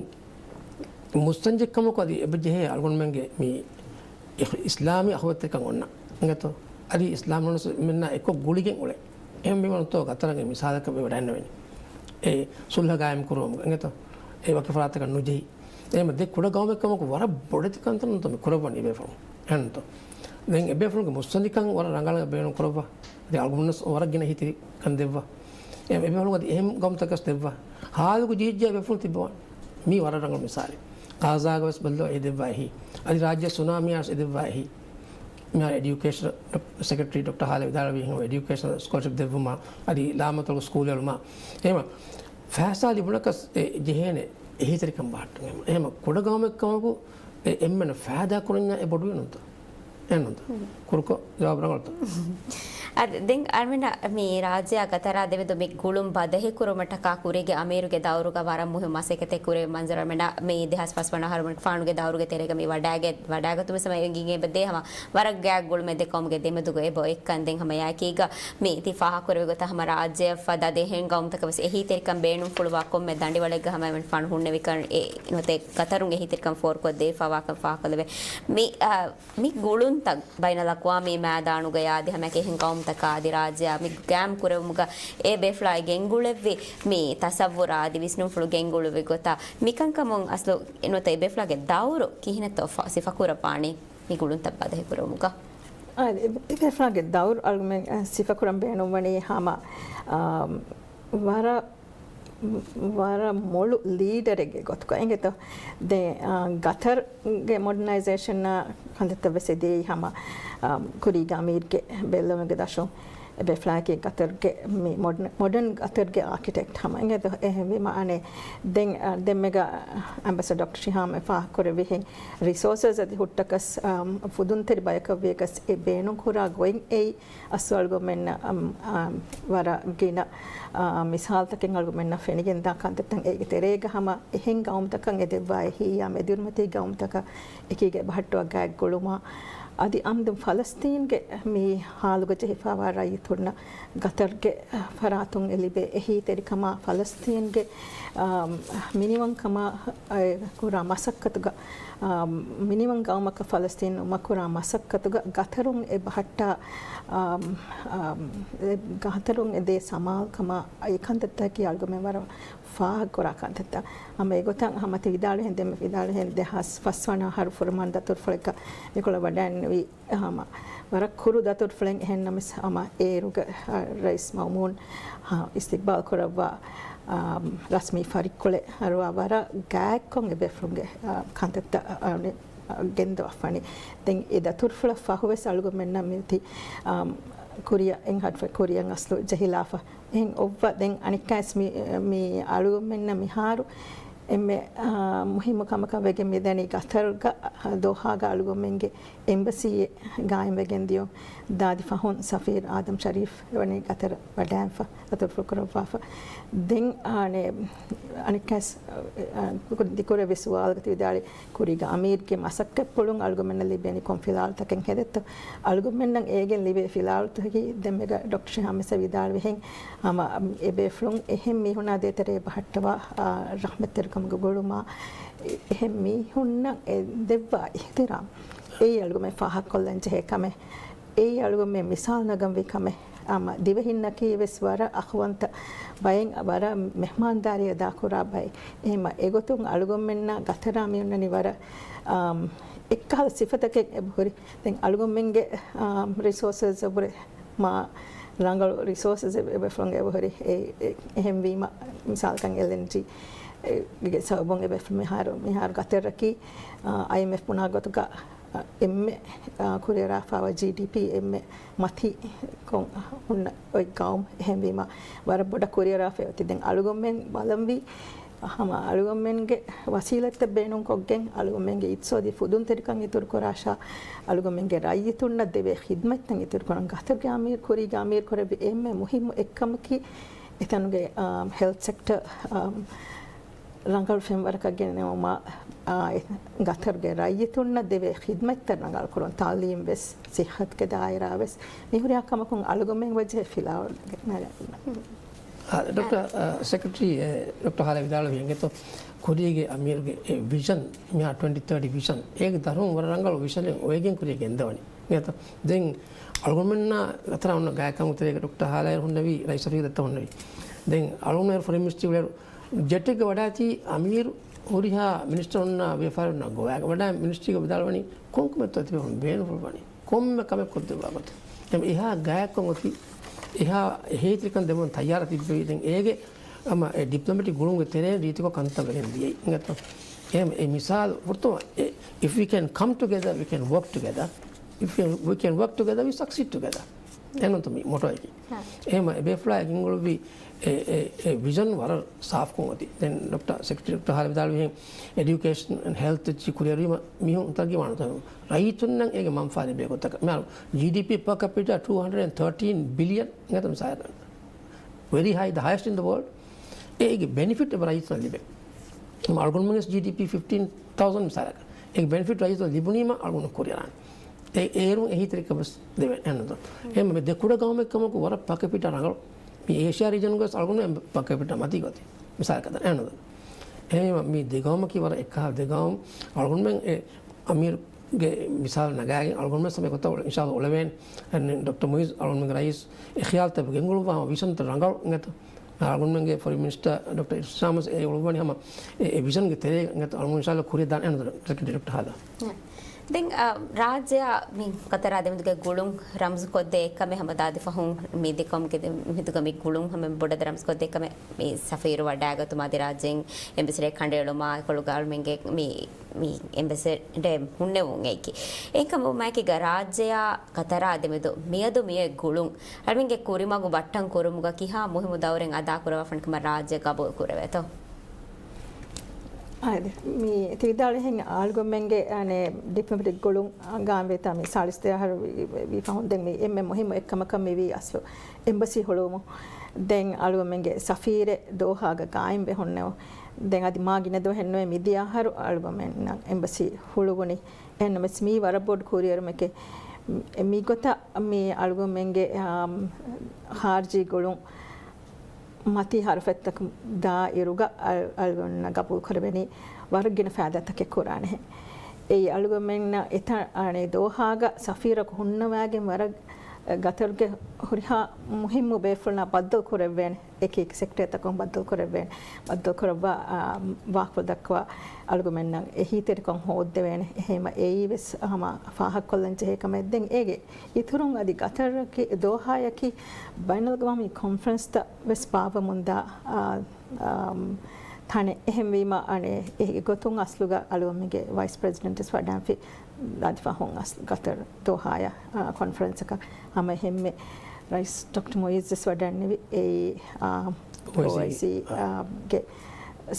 މުއްސަނދިކަމަކު އަދި އެބަ ޖެހޭ އަޅުގަނޑުމެންގެ މި އިޚް-، އިސްލާމީ އަޚުވަތްތެރިކަން އޮންނަ. އިނގޭތޯ؟ އަދި އިސްލާމް ނޫނަސް މެންނާ އެއްކޮށް ގުޅިގެން އުޅޭ. އެހެންވީމަ ނުތޯ ގަތަރަށް މިސާލަކަށް ވެވަޑައިންނެވެނީ. އެ ސުލްހަ ގާއިމް ކުރުވުމުގަ. އިނގޭތޯ؟ އެ ވަކި ފަރާތަކަށް ނުޖެހި. އެހެން ދެ ކުޑަ ގައުމެއް ކަމަކު ވަރަށް ބޮޑެތި ކަންތައް ނުތޯ މި ކުރައްވަނީ އެބޭފުޅުން. އެހެންތޯ؟ ދެން އެބޭފުޅުންގެ މުއްސަނދިކަން ވަރަށް ރަނގަޅަށް ބޭނުން ކުރައްވާ. އަދި އަޅުގަނޑުމެންނަސް ވަރަށް ގިނަ އެހީތެރި ކަން ދެއްވާ. އެ، އެބޭފުޅުން އަދި އެހެން ގައުމުތަކަސް ދެއްވާ. ހާލުގަ ޖީއްޖާ އެބޭފުޅުން ތިއްބަވާނެ. މީ ވަރަށް ރަނގަޅު މިސާލެއް. ޣާޒާގަ ވެސް ބައްލަވާ އެ ދެއްވާ އެހީ. އަދި ރާއްޖެ ސުނާމީއާ ވެސް އެ ދެއްވާ އެހީ. މިހާރު އެޑިއުކޭޝަން ޑޮކް-، ސެކްރެޓަރީ ޑޮކްޓަރ ހާލެ ވިދާޅުވީ ހަމަ އެޑިއުކޭޝަން ސްކޮލަރޝިޕް ދެއްވުމާ، އަދި ލާމަތޮޅު ސްކޫލް އެޅުމާ. އެހެން ފައިސާ ލިބުނަކަސް އެ ޖެހޭނެ އެހީތެރިކަން ބަހައްޓުން. އެހެން ކުޑަ ގައުމެއް ކަމަކު އެ އެންމެނަށް ފައިދާ ކުރަންޏާ އެ ބޮޑުވީ ނޫންތަ؟ އެހެންނޫންތަ؟ ކުރުކޮށް ޖަވާބު ރަނގަޅުތަ؟ އަދި ދެން އަޅުމެންނަށް މި ރާއްޖެއާ ގަތަރާ ދެމެދު މި ގުޅުން ބަދަހިކުރުމަށްޓަކާ ކުރީގެ އަމީރުގެ ދައުރުގަ ވަރަށް މުހިއްމު މަސައްކަތެއް ކުރެވި މަންޒަރު އަޅުމެންނަށް މި ދެހާސް ފަސްވަނަ އަހަރު ފާނުގެ ދައުރުގެ ތެރޭގަ މި ވަޑައިގެ-، ވަޑައިގަތުމުގެ ސަމަޔަށް އެނގިގެން އެބަދޭ ހަމަ ވަރަށް ގާތް ގުޅުމެއް ދެ ގައުމުގެ ދެމެދުގަ އެބަ އޮތްކަން. ދެން ހަމަ އެއާއެކީގަ މި ތި ފާހަގަކުރެއްވި ގޮތަށް ހަމަ ރާއްޖެއަށް ފަދަ ދެހެން ގައުމުތަކަށް ވެސް އެހީތެރިކަން ބޭނުންފުޅުވާ ކޮންމެ ދަނޑިވަޅެއްގަ ހަމަ އެމެން ފާނު ހުންނެވިކަން އެ ނުވަތަ ގަތަރުން އެހީތެރިކަން ފޯރުކޮށްދީފަ ވާކަން ފާހަގަކޮށްލެވޭ. މި، އަ، މި ގުޅުން ތަ-، ބައިނަލްއަޤްވާމީ މައިދާނުގަޔާ އަދި ހަމައެކަނި އެހެން ގައުމުތަކާ އަދި ރާއްޖެއާ މި ގައިމު ކުރެވުމުގަ އެ ބޭފުޅާއި ގެންގުޅެއްވި މި ތަޞައްވުރާ އަދި ވިސްނުންފުޅު ގެންގުޅުއްވި ގޮތާ މިކަންކަމުން އަސްލު ނުވަތަ އެ ބޭފުޅާގެ ދައުރު ކިހިނެއްތޯ ފަ-، ސިފަކުރައްވާނީ މި ގުޅުންތައް ބަދަހިކުރުމުގަ؟ އާ، އެ، އެ ބޭފުޅާގެ ދައުރު އަޅުގަނޑުމެން، އަ، ސިފަކުރަން ބޭނުންވަނީ ހަމަ، އާ، ވަރަށް ވަރަށް މޮޅު ލީޑަރެއްގެ ގޮތުގަ އިނގޭތޯ. ދެ، އާ، ގަތަރުގެ މޮޑަނައިޒޭޝަންއާ ކަންތައްތައް ވެސް އެ ދިޔައީ ހަމަ، އާ، ކުރީގެ އަމީރުގެ ބެއްލުމުގެ ދަށުން. އެ ބޭފުޅާއަކީ ގަތަރުގެ މި މޮޑަން، މޮޑަން ގަތަރުގެ އާކިޓެކްޓް ހަމަ އިނގޭތޯ. އެހެންވީމަ އަނެއް ދެން، އާ، ދެންމެގަ އެމްބެސެޑަރ ޑޮކްޓަރ ޝިހާމް އެ ފާހަގަކުރެއްވިހެން ރިސޯސަސް އަދި ހުއްޓަކަސް، އާ، ފުދުންތެރި ބަޔަކަށް ވިޔަކަސް އެ ބޭނުންކުރާ ގޮތް އެއީ އަސްލު އަޅުގަނޑުމެންނަށް، އަމް، އާ، ވަރަށް ގިނަ، އާ، މިސާލުތަކެއް އަޅުގަނޑުމެންނަށް ފެނިގެންދާ ކަންތައްތައް އޭގެ ތެރޭގަ ހަމަ އެހެން ގައުމުތަކަށް އެދެއްވާ އެހީއާ މެދުއިރުމަތީ ގައުމުތަކަށް އެކީގަ އެބަހައްޓުވާ ގާތް ގުޅުމާ އަދި އަމްދުން ފަލަސްތީންގެ މި ހާލުގަ ޖެހިފާވާ ރައްޔިތުންނަށް ގަތަރުގެ ފަރާތުން އެ ލިބޭ އެހީތެރިކަމާ ފަލަސްތީންގެ، އާ، މިނިވަންކަމާ އެ ކުރާ މަސައްކަތުގަ، އާ، މިނިވަން ގައުމަކަށް ފަލަސްތީނު އުއްމަތް ކުރާ މަސައްކަތުގަ ގަތަރުން އެ ބަހައްޓާ، އާ، އާ، އެ ގަތަރުން އެ ދޭ ސަމާލުކަމާ އެ ކަންތައްތަކީ އަޅުގަމެން ވަރަށް ފާހަގަކުރާ ކަންތައްތައް. ހަމަ އެގޮތަށް ހަމަ ތި ވިދާޅުވިހެން ދެންމެ ވިދާޅުވިހެން ދެހާސް ފަސް ވަނަ އަހަރު ފުރަމަން ދަތުރުފުޅަކަށް މިކޮޅަށް ވަޑައިންނެވި ހަމަ ވަރަށް ކުރު ދަތުރުފުޅެއް. އެހެންނަމަވެސް ހަމަ އޭރުގެ، އަ، ރައީސް މައުމޫން، އަ، އިސްތިޤްބާލް ކުރައްވާ، އަ، ރަސްމީ ފަރިއްކޮޅެއް އަރުވާ ވަރަށް ގާތްކޮށް އެބޭފުޅުންގެ، އަ، ކަންތައްތައް، އަ، އަ، ގެންދަވާފަނީ. ދެން އެ ދަތުރުފުޅަށް ފަހުވެސް އަޅުގަނޑުމެންނަށް މިއޮތީ، އަ، ކުރިއަށް އެން ހަޓްފަ ކުރިއަށް އަސްލު ޖެހިލާފަ. އެހެން އޮއްވަ ދެން އަނެއްކާވެސް މި، މި އަޅުގަނޑުމެންނަށް މިހާރު އެންމެ، އާ، މުހިއްމު ކަމަކަށް ވެގެން މިދަނީ ގަތަރުގަ، ދޯހާގަ އަޅުގަނޑުމެންގެ އެމްބަސީއެއް ގާއިމްވެގެން ދިޔުން. ދާދި ފަހުން ސަފީރު އާދަމް ޝަރީފް ވަނީ ގަތަރަށް ވަޑައިންފަ، ދަތުރުފުޅު ކުރައްވާފަ. ދެން އާނެ، އަނެއްކާވެސް، އާ، ދިކުރެއްވި ސުވާލުގަ ތި ވިދާޅުވި ކުރީގެ އަމީރުގެ މަސައްކަތްޕުޅުން އަޅުގަނޑުމެންނަށް ލިބޭނީ ކޮން ފިލާވަޅުތަކެއް ހެދެއްތޯ؟ އަޅުގަނޑުމެންނަށް އޭގެން ލިބޭ ފިލާވަޅުތަކީ ދެންމެގަ ޑޮކްޓަރ ޝިހާމް ވެސް ވިދާޅުވިހެން، ހަމަ އެބޭފުޅުން އެހެން މީހުންނާ ދޭތެރޭ ބަހައްޓަވާ، އާ، ރަޙްމަތްތެރިކަމުގެ ގުޅުމާ، އެ-، އެހެން މީހުންނަށް އެ ދެއްވާ އިޙްތިރާމް އެއީ އަޅުގަނޑުމެން ފާހަގަކޮށްލަން ޖެހޭ ކަމެއް. އެއީ އަޅުގަނޑުމެން މިސާލު ނަގަންވީ ކަމެއް. އަމަ ދިވެހިންނަކީ ވެސް ވަރަށް އަޚުވަންތަ ބައެއް، ވަރަށް މެހްމާންދާރީ އަދާކުރާ ބައެއް. އެހެންމަ އެގޮތުން އަޅުގަނޑުމެންނާ ގަތަރާ މިއޮންނަނީ ވަރަށް، އާ، އެއްކަހަލަ ސިފަތަކެއް އެބަހުރި. ދެން އަޅުގަނޑުމެންގެ، އާ، ރިސޯސަސް އެބުރެ މާ ރަނގަޅު ރިސޯސަސް އެބަ-، އެބޭފުޅުން އެބަހުރި. އެ-، އެ-، އެހެންވީމަ، މިސާލަކަށް އެލްއެންޖީ ގެ ސަބަބުން އެބޭފުޅުން މިހާރު، މިހާރު ގަތަރަކީ، އާ، އައިއެމްއެފް ބުނާ ގޮތުގަ، އާ، އެންމެ، އާ، ކުރިއަރާފައިވާ ޖީޑީޕީ އެންމެ މަތީ ކޮން ހުންނަ އޮތް ގައުމު. އެހެންވީމަ، ވަރަށް ބޮޑަށް ކުރިއަރާފައި އޮތީ. ދެން އަޅުގަނޑުމެން ބަލަންވީ، ހަމަ އަޅުގަނޑުމެންގެ ވަސީލަތްތައް ބޭނުންކޮށްގެން، އަޅުގަނޑުމެންގެ އިޤްތިޞާދީ ފުދުންތެރިކަން އިތުރުކުރާށާ، އަޅުގަނޑުމެންގެ ރައްޔިތުންނަށް ދެވޭ ޚިދްމަތްތައް އިތުރުކުރަން. ގަތަރުގެ އަމީރު، ކުރީގެ އަމީރު ކުރެއްވި އެންމެ މުހިއްމު އެއްކަމަކީ، އެތަނުގެ، އާ، ހެލްތް ސެކްޓަ، އާ، ރަނގަޅު ފެންވަރަކަށް ގެނެވުމާ، އާ، ގަތަރުގެ ރައްޔިތުންނަށް ދެވޭ ޚިދްމަތްތައް ރަނގަޅުކުރުން، ތަޢުލީމް ވެސް، ޞިއްޙަތުގެ ދާއިރާ ވެސް، މިހުރިހާ ކަމަކުން އަޅުގަނޑުމެން ވަޖެހެއް ފިލާވަޅު ނަގަން. އާ، ޑޮކްޓަރ، އާ، ސެކްރެޓަރީ، އެ، ޑޮކްޓަރ ހާލާ ވިދާޅުވި އިނގޭތޯ، ކުރީގެ އަމީރުގެ އެ ވިޝަން، މިހާ ޓްވެންޓީ ތާޓީ ވިޝަން، އޭގެ ދަށުން ވަރަށް ރަނގަޅު ވިޝަނެއް އޮވެގެން ކުރިޔަށް ގެންދަވަނީ. އިނގޭތޯ؟ ދެން އަޅުގަނޑުމެންނާ ގަތަރާ އޮންނަ ގާތްކަމުގެ ތެރޭގަ ޑޮކްޓަރ ހާލާއިރު ހުންނެވީ ރައީސް އޮފީހަށް ދަތުރު ހުންނެވީ. ދެން އަޅުގަނޑު ފޮރިން މިނިސްޓްރީ ވަޑައި ޖެޓެއްގަ ވަޑައިތީ އަމީރު ހުރިހާ މިނިސްޓަރުންނާ ވިޔަފާރިންނާ ގޮވާގެ ވަޑައި މިނިސްޓްރީގަ ވިދާޅުވަނީ ކޮންކަމެއްތޯ ތިބޭފުޅުން ބޭނުންފުޅުވަނީ؟ ކޮންމެ ކަމެއް ކޮށްދެއްވާ ގޮތަށް. އެހެން އެހާ ގާތްކޮށް އޮތީ، އެހާ އެހީތެރިކަން ދެއްވަން ތައްޔާރަށް ތިއްބެވި. ދެން އޭގެ ހަމަ އެ ޑިޕްލޮމެޓިކް ގުޅުމުގެ ތެރެއިން ރީތިކޮށް ކަންތައް ވެގެން ދިޔައީ. އިނގޭތޯ؟ އެހެން އެ މިސާލު ފުރަތަމަ، އެ، if we can come together, we can work together. If we, we can work together, we succeed together. އެހެންނޫންތޯ މި މޮޓޯއަކީ. ހަ. އެހެން އެ ބޭފުޅާ ގެންގުޅުއްވި އެ، އެ، އެ ވިޝަން ވަރަށް ސާފުކޮށް އޮތީ. ދެން ޑޮކްޓަރ ސެކްރެޓަރީ ޑޮކްޓަރ ހާލާ ވިދާޅުވިހެން އެޑިއުކޭޝަން އެންޑް ހެލްތު އެއްޗެއް ކުރިއަރުވީމަ މީހުން ތަރައްގީ ވާނެތޯ. ރައްޔިތުންނަށް އޭގެ މަންފާ ލިބޭ ގޮތަކަށް. މިހާރު ޖީޑީޕީ per capita two hundred and thirteen billion އިނގޭތޯ މިސާލަކަށް. Very high, the highest in the world. އޭގެ ބެނިފިޓް އެބަ ރައްޔިތުންނަށް ލިބޭ. އަޅުގަނޑުމެންގެ ޖީޑީޕީ ފިފްޓީން ތައުޒަންޑް މިސާލަކަށް. އޭގެ ބެނިފިޓް ރައްޔިތުން ލިބުނީމަ އަޅުގަނޑު ކުރިއަރާނެ. އެ-، އޭރުން އެހީތެރިކަން ވެސް ދެވޭނެ. އެހެންނޫންތޯ؟ އެހެން ދެ ކުޑަ ގައުމެއް ކަމަކު ވަރަށް per capita ރަނގަޅު. މި އޭޝިއާ ރީޖަންގަ ވެސް އަޅުގަނޑު per capita މަތީ ގޮތެއް. މިސާލަކަށް ދަން. އެހެންނޫންތޯ؟ އެހެންވީމަ މި ދެ ގައުމަކީ ވަރަށް އެއްކަހަލަ ދެ ގައުމު. އަޅުގަނޑުމެން އެ އަމީރު ގެ މިސާލު ނަގާގެން އަޅުގަނޑުމެން ސަމޭ ކޮށްތައް އިންޝާﷲ އުޅެވޭނެ. ޑޮކްޓަރ މުއިއްޒު އަޅުގަނޑުމެންގެ ރައީސް އެ ޚިޔާލުތައް ގެންގުޅުއްވާ ވިޝަންތައް ރަނގަޅު އިނގޭތޯ. އަޅުގަނޑުމެންގެ ފޮރިން މިނިސްޓަރ ޑޮކްޓަރ އިރްޝާދު އެ އުޅުއްވަނީ ހަމަ އެ، އެ ވިޝަންގެ ތެރޭގަ އިނގޭތޯ. އަޅުގަނޑު އިންޝާﷲ ކުރިއަށް ދާނެ އެހެން ޑޮކްޓަރ ހާދަ. ދެން، އަ، ރާއްޖެއާ މި ގަތަރާ ދެމެދުގެ ގުޅުން ރަމްޒުކޮށްދޭ އެއްކަމެއް ހަމަ ދާދި ފަހުން މި ދެކޮމްގެ މެދުގަ މި ގުޅުން ހަމަ ބޮޑަށް ރަމްޒުކޮށްދޭ އެއްކަމެއް މި ސަފީރު ވަޑައިގަތުމާ އަދި ރާއްޖޭން އެމްބެސެޑަރެއް ކަނޑައެޅުމާ އެކޮޅުގަ އަޅުމެންގެ މި، މި އެމްބެސެޑަރެއް ހުންނެވުން އެއީކީ. އެހެންކަމުން މާއެކީގަ ރާއްޖެއާ ގަތަރާ ދެމެދު މިއަދު މިއޮތް ގުޅުން އަޅުމެންގެ ކުރިމަގު ބައްޓަން ކުރުމުގަ ކިހާ މުހިއްމު ދައުރެއް އަދާކުރައްވާފަން ކަމަށް ރާއްޖެ ގަބޫލު ކުރެވޭތޯ؟ އާދެ، މި ތި ވިދާޅުވިހެން އަޅުގަނޑުމެންގެ، އަނެ، ޑިޕްލޮމެޓިކް ގުޅުން ގާއިމްވެތާ މި ސާޅީސް ދެ އަހަރު ވި، ވި، ވީ ފަހުން ދެން މި އެންމެ މުހިއްމު އެއްކަމަކަށް މިވީ އަސްލު އެމްބަސީ ހުޅުވުމު. ދެން އަޅުގަނޑުމެންގެ ސަފީރެއް ދޯހާގަ ގާއިމްވެ ހުންނެވު. ދެން އަދި މާ ގިނަ ދުވަހެއް ނުވެ މިދިޔަ އަހަރު އަޅުގަނޑުމެންނަށް އެމްބަސީ ހުޅުވުނީ. އެހެންނަމަވެސް މީ ވަރަށް ބޮޑު ކުރިއެރުމެކޭ. މިގޮތަށް މި އަޅުގަނޑުމެންގެ، އާ، ޚާރިޖީ ގުޅުން މަތީ ހަރުފަތްތަކުން ދާ އިރުގަ އަޅު، އަޅުގަނޑުމެންނަށް ގަބޫލު ކުރެވެނީ ވަރަށް ގިނަ ފައިދާތަކެއް ކުރާނެހެން. އެއީ އަޅުގަނޑުމެންނަށް އެތައް، އަނެ، ދޯހާގަ ސަފީރަކު ހުންނަވައިގެން ވަރަށް ގަތަރުގެ ހުރިހާ މުހިއްމު ބޭފުޅުންނާ ބައްދަލު ކުރެވޭނެ. އެކި އެކި ސެކްޓަރތަކުން ބައްދަލު ކުރެވޭނެ. ބައްދަލު ކުރައްވާ، އާ، ވާހަކަފުޅު ދައްކަވާ އަޅުގަނޑުމެންނަށް އެހީތެރިކަން ހޯއްދެވޭނެ. އެހެންވީމަ އެއީ ވެސް ހަމަ ފާހަގަކޮށްލަން ޖެހޭ ކަމެއް. ދެން އޭގެ އިތުރުން އަދި ގަތަރަކީ ދޯހާއަކީ ބައިނަލްއަގްވާމީ ކޮންފަރެންސްތައް ވެސް ބާއްވަމުންދާ، އާ، އާ، ތަނެއް. އެހެންވީމަ، އަނެ، އެ ގޮތުން އަސްލުގަ އަޅުގަނޑުމެންގެ ވައިސް ޕްރެޒިޑެންޓް ވެސް ވަޑާންފި ދާދި ފަހުން އަސްލު ގަތަރު ދޯހާއަށް، އާ، ކޮންފަރެންސަކަށް ހަމަ އެހެންމެ ރައީސް ޑޮކްޓަރ މުއިއްޒު ވެސް ވަޑައިގެންނެވި. އެއީ، އާ، އޯއައިސީ، އޯއައިސީ، އާ، ގެ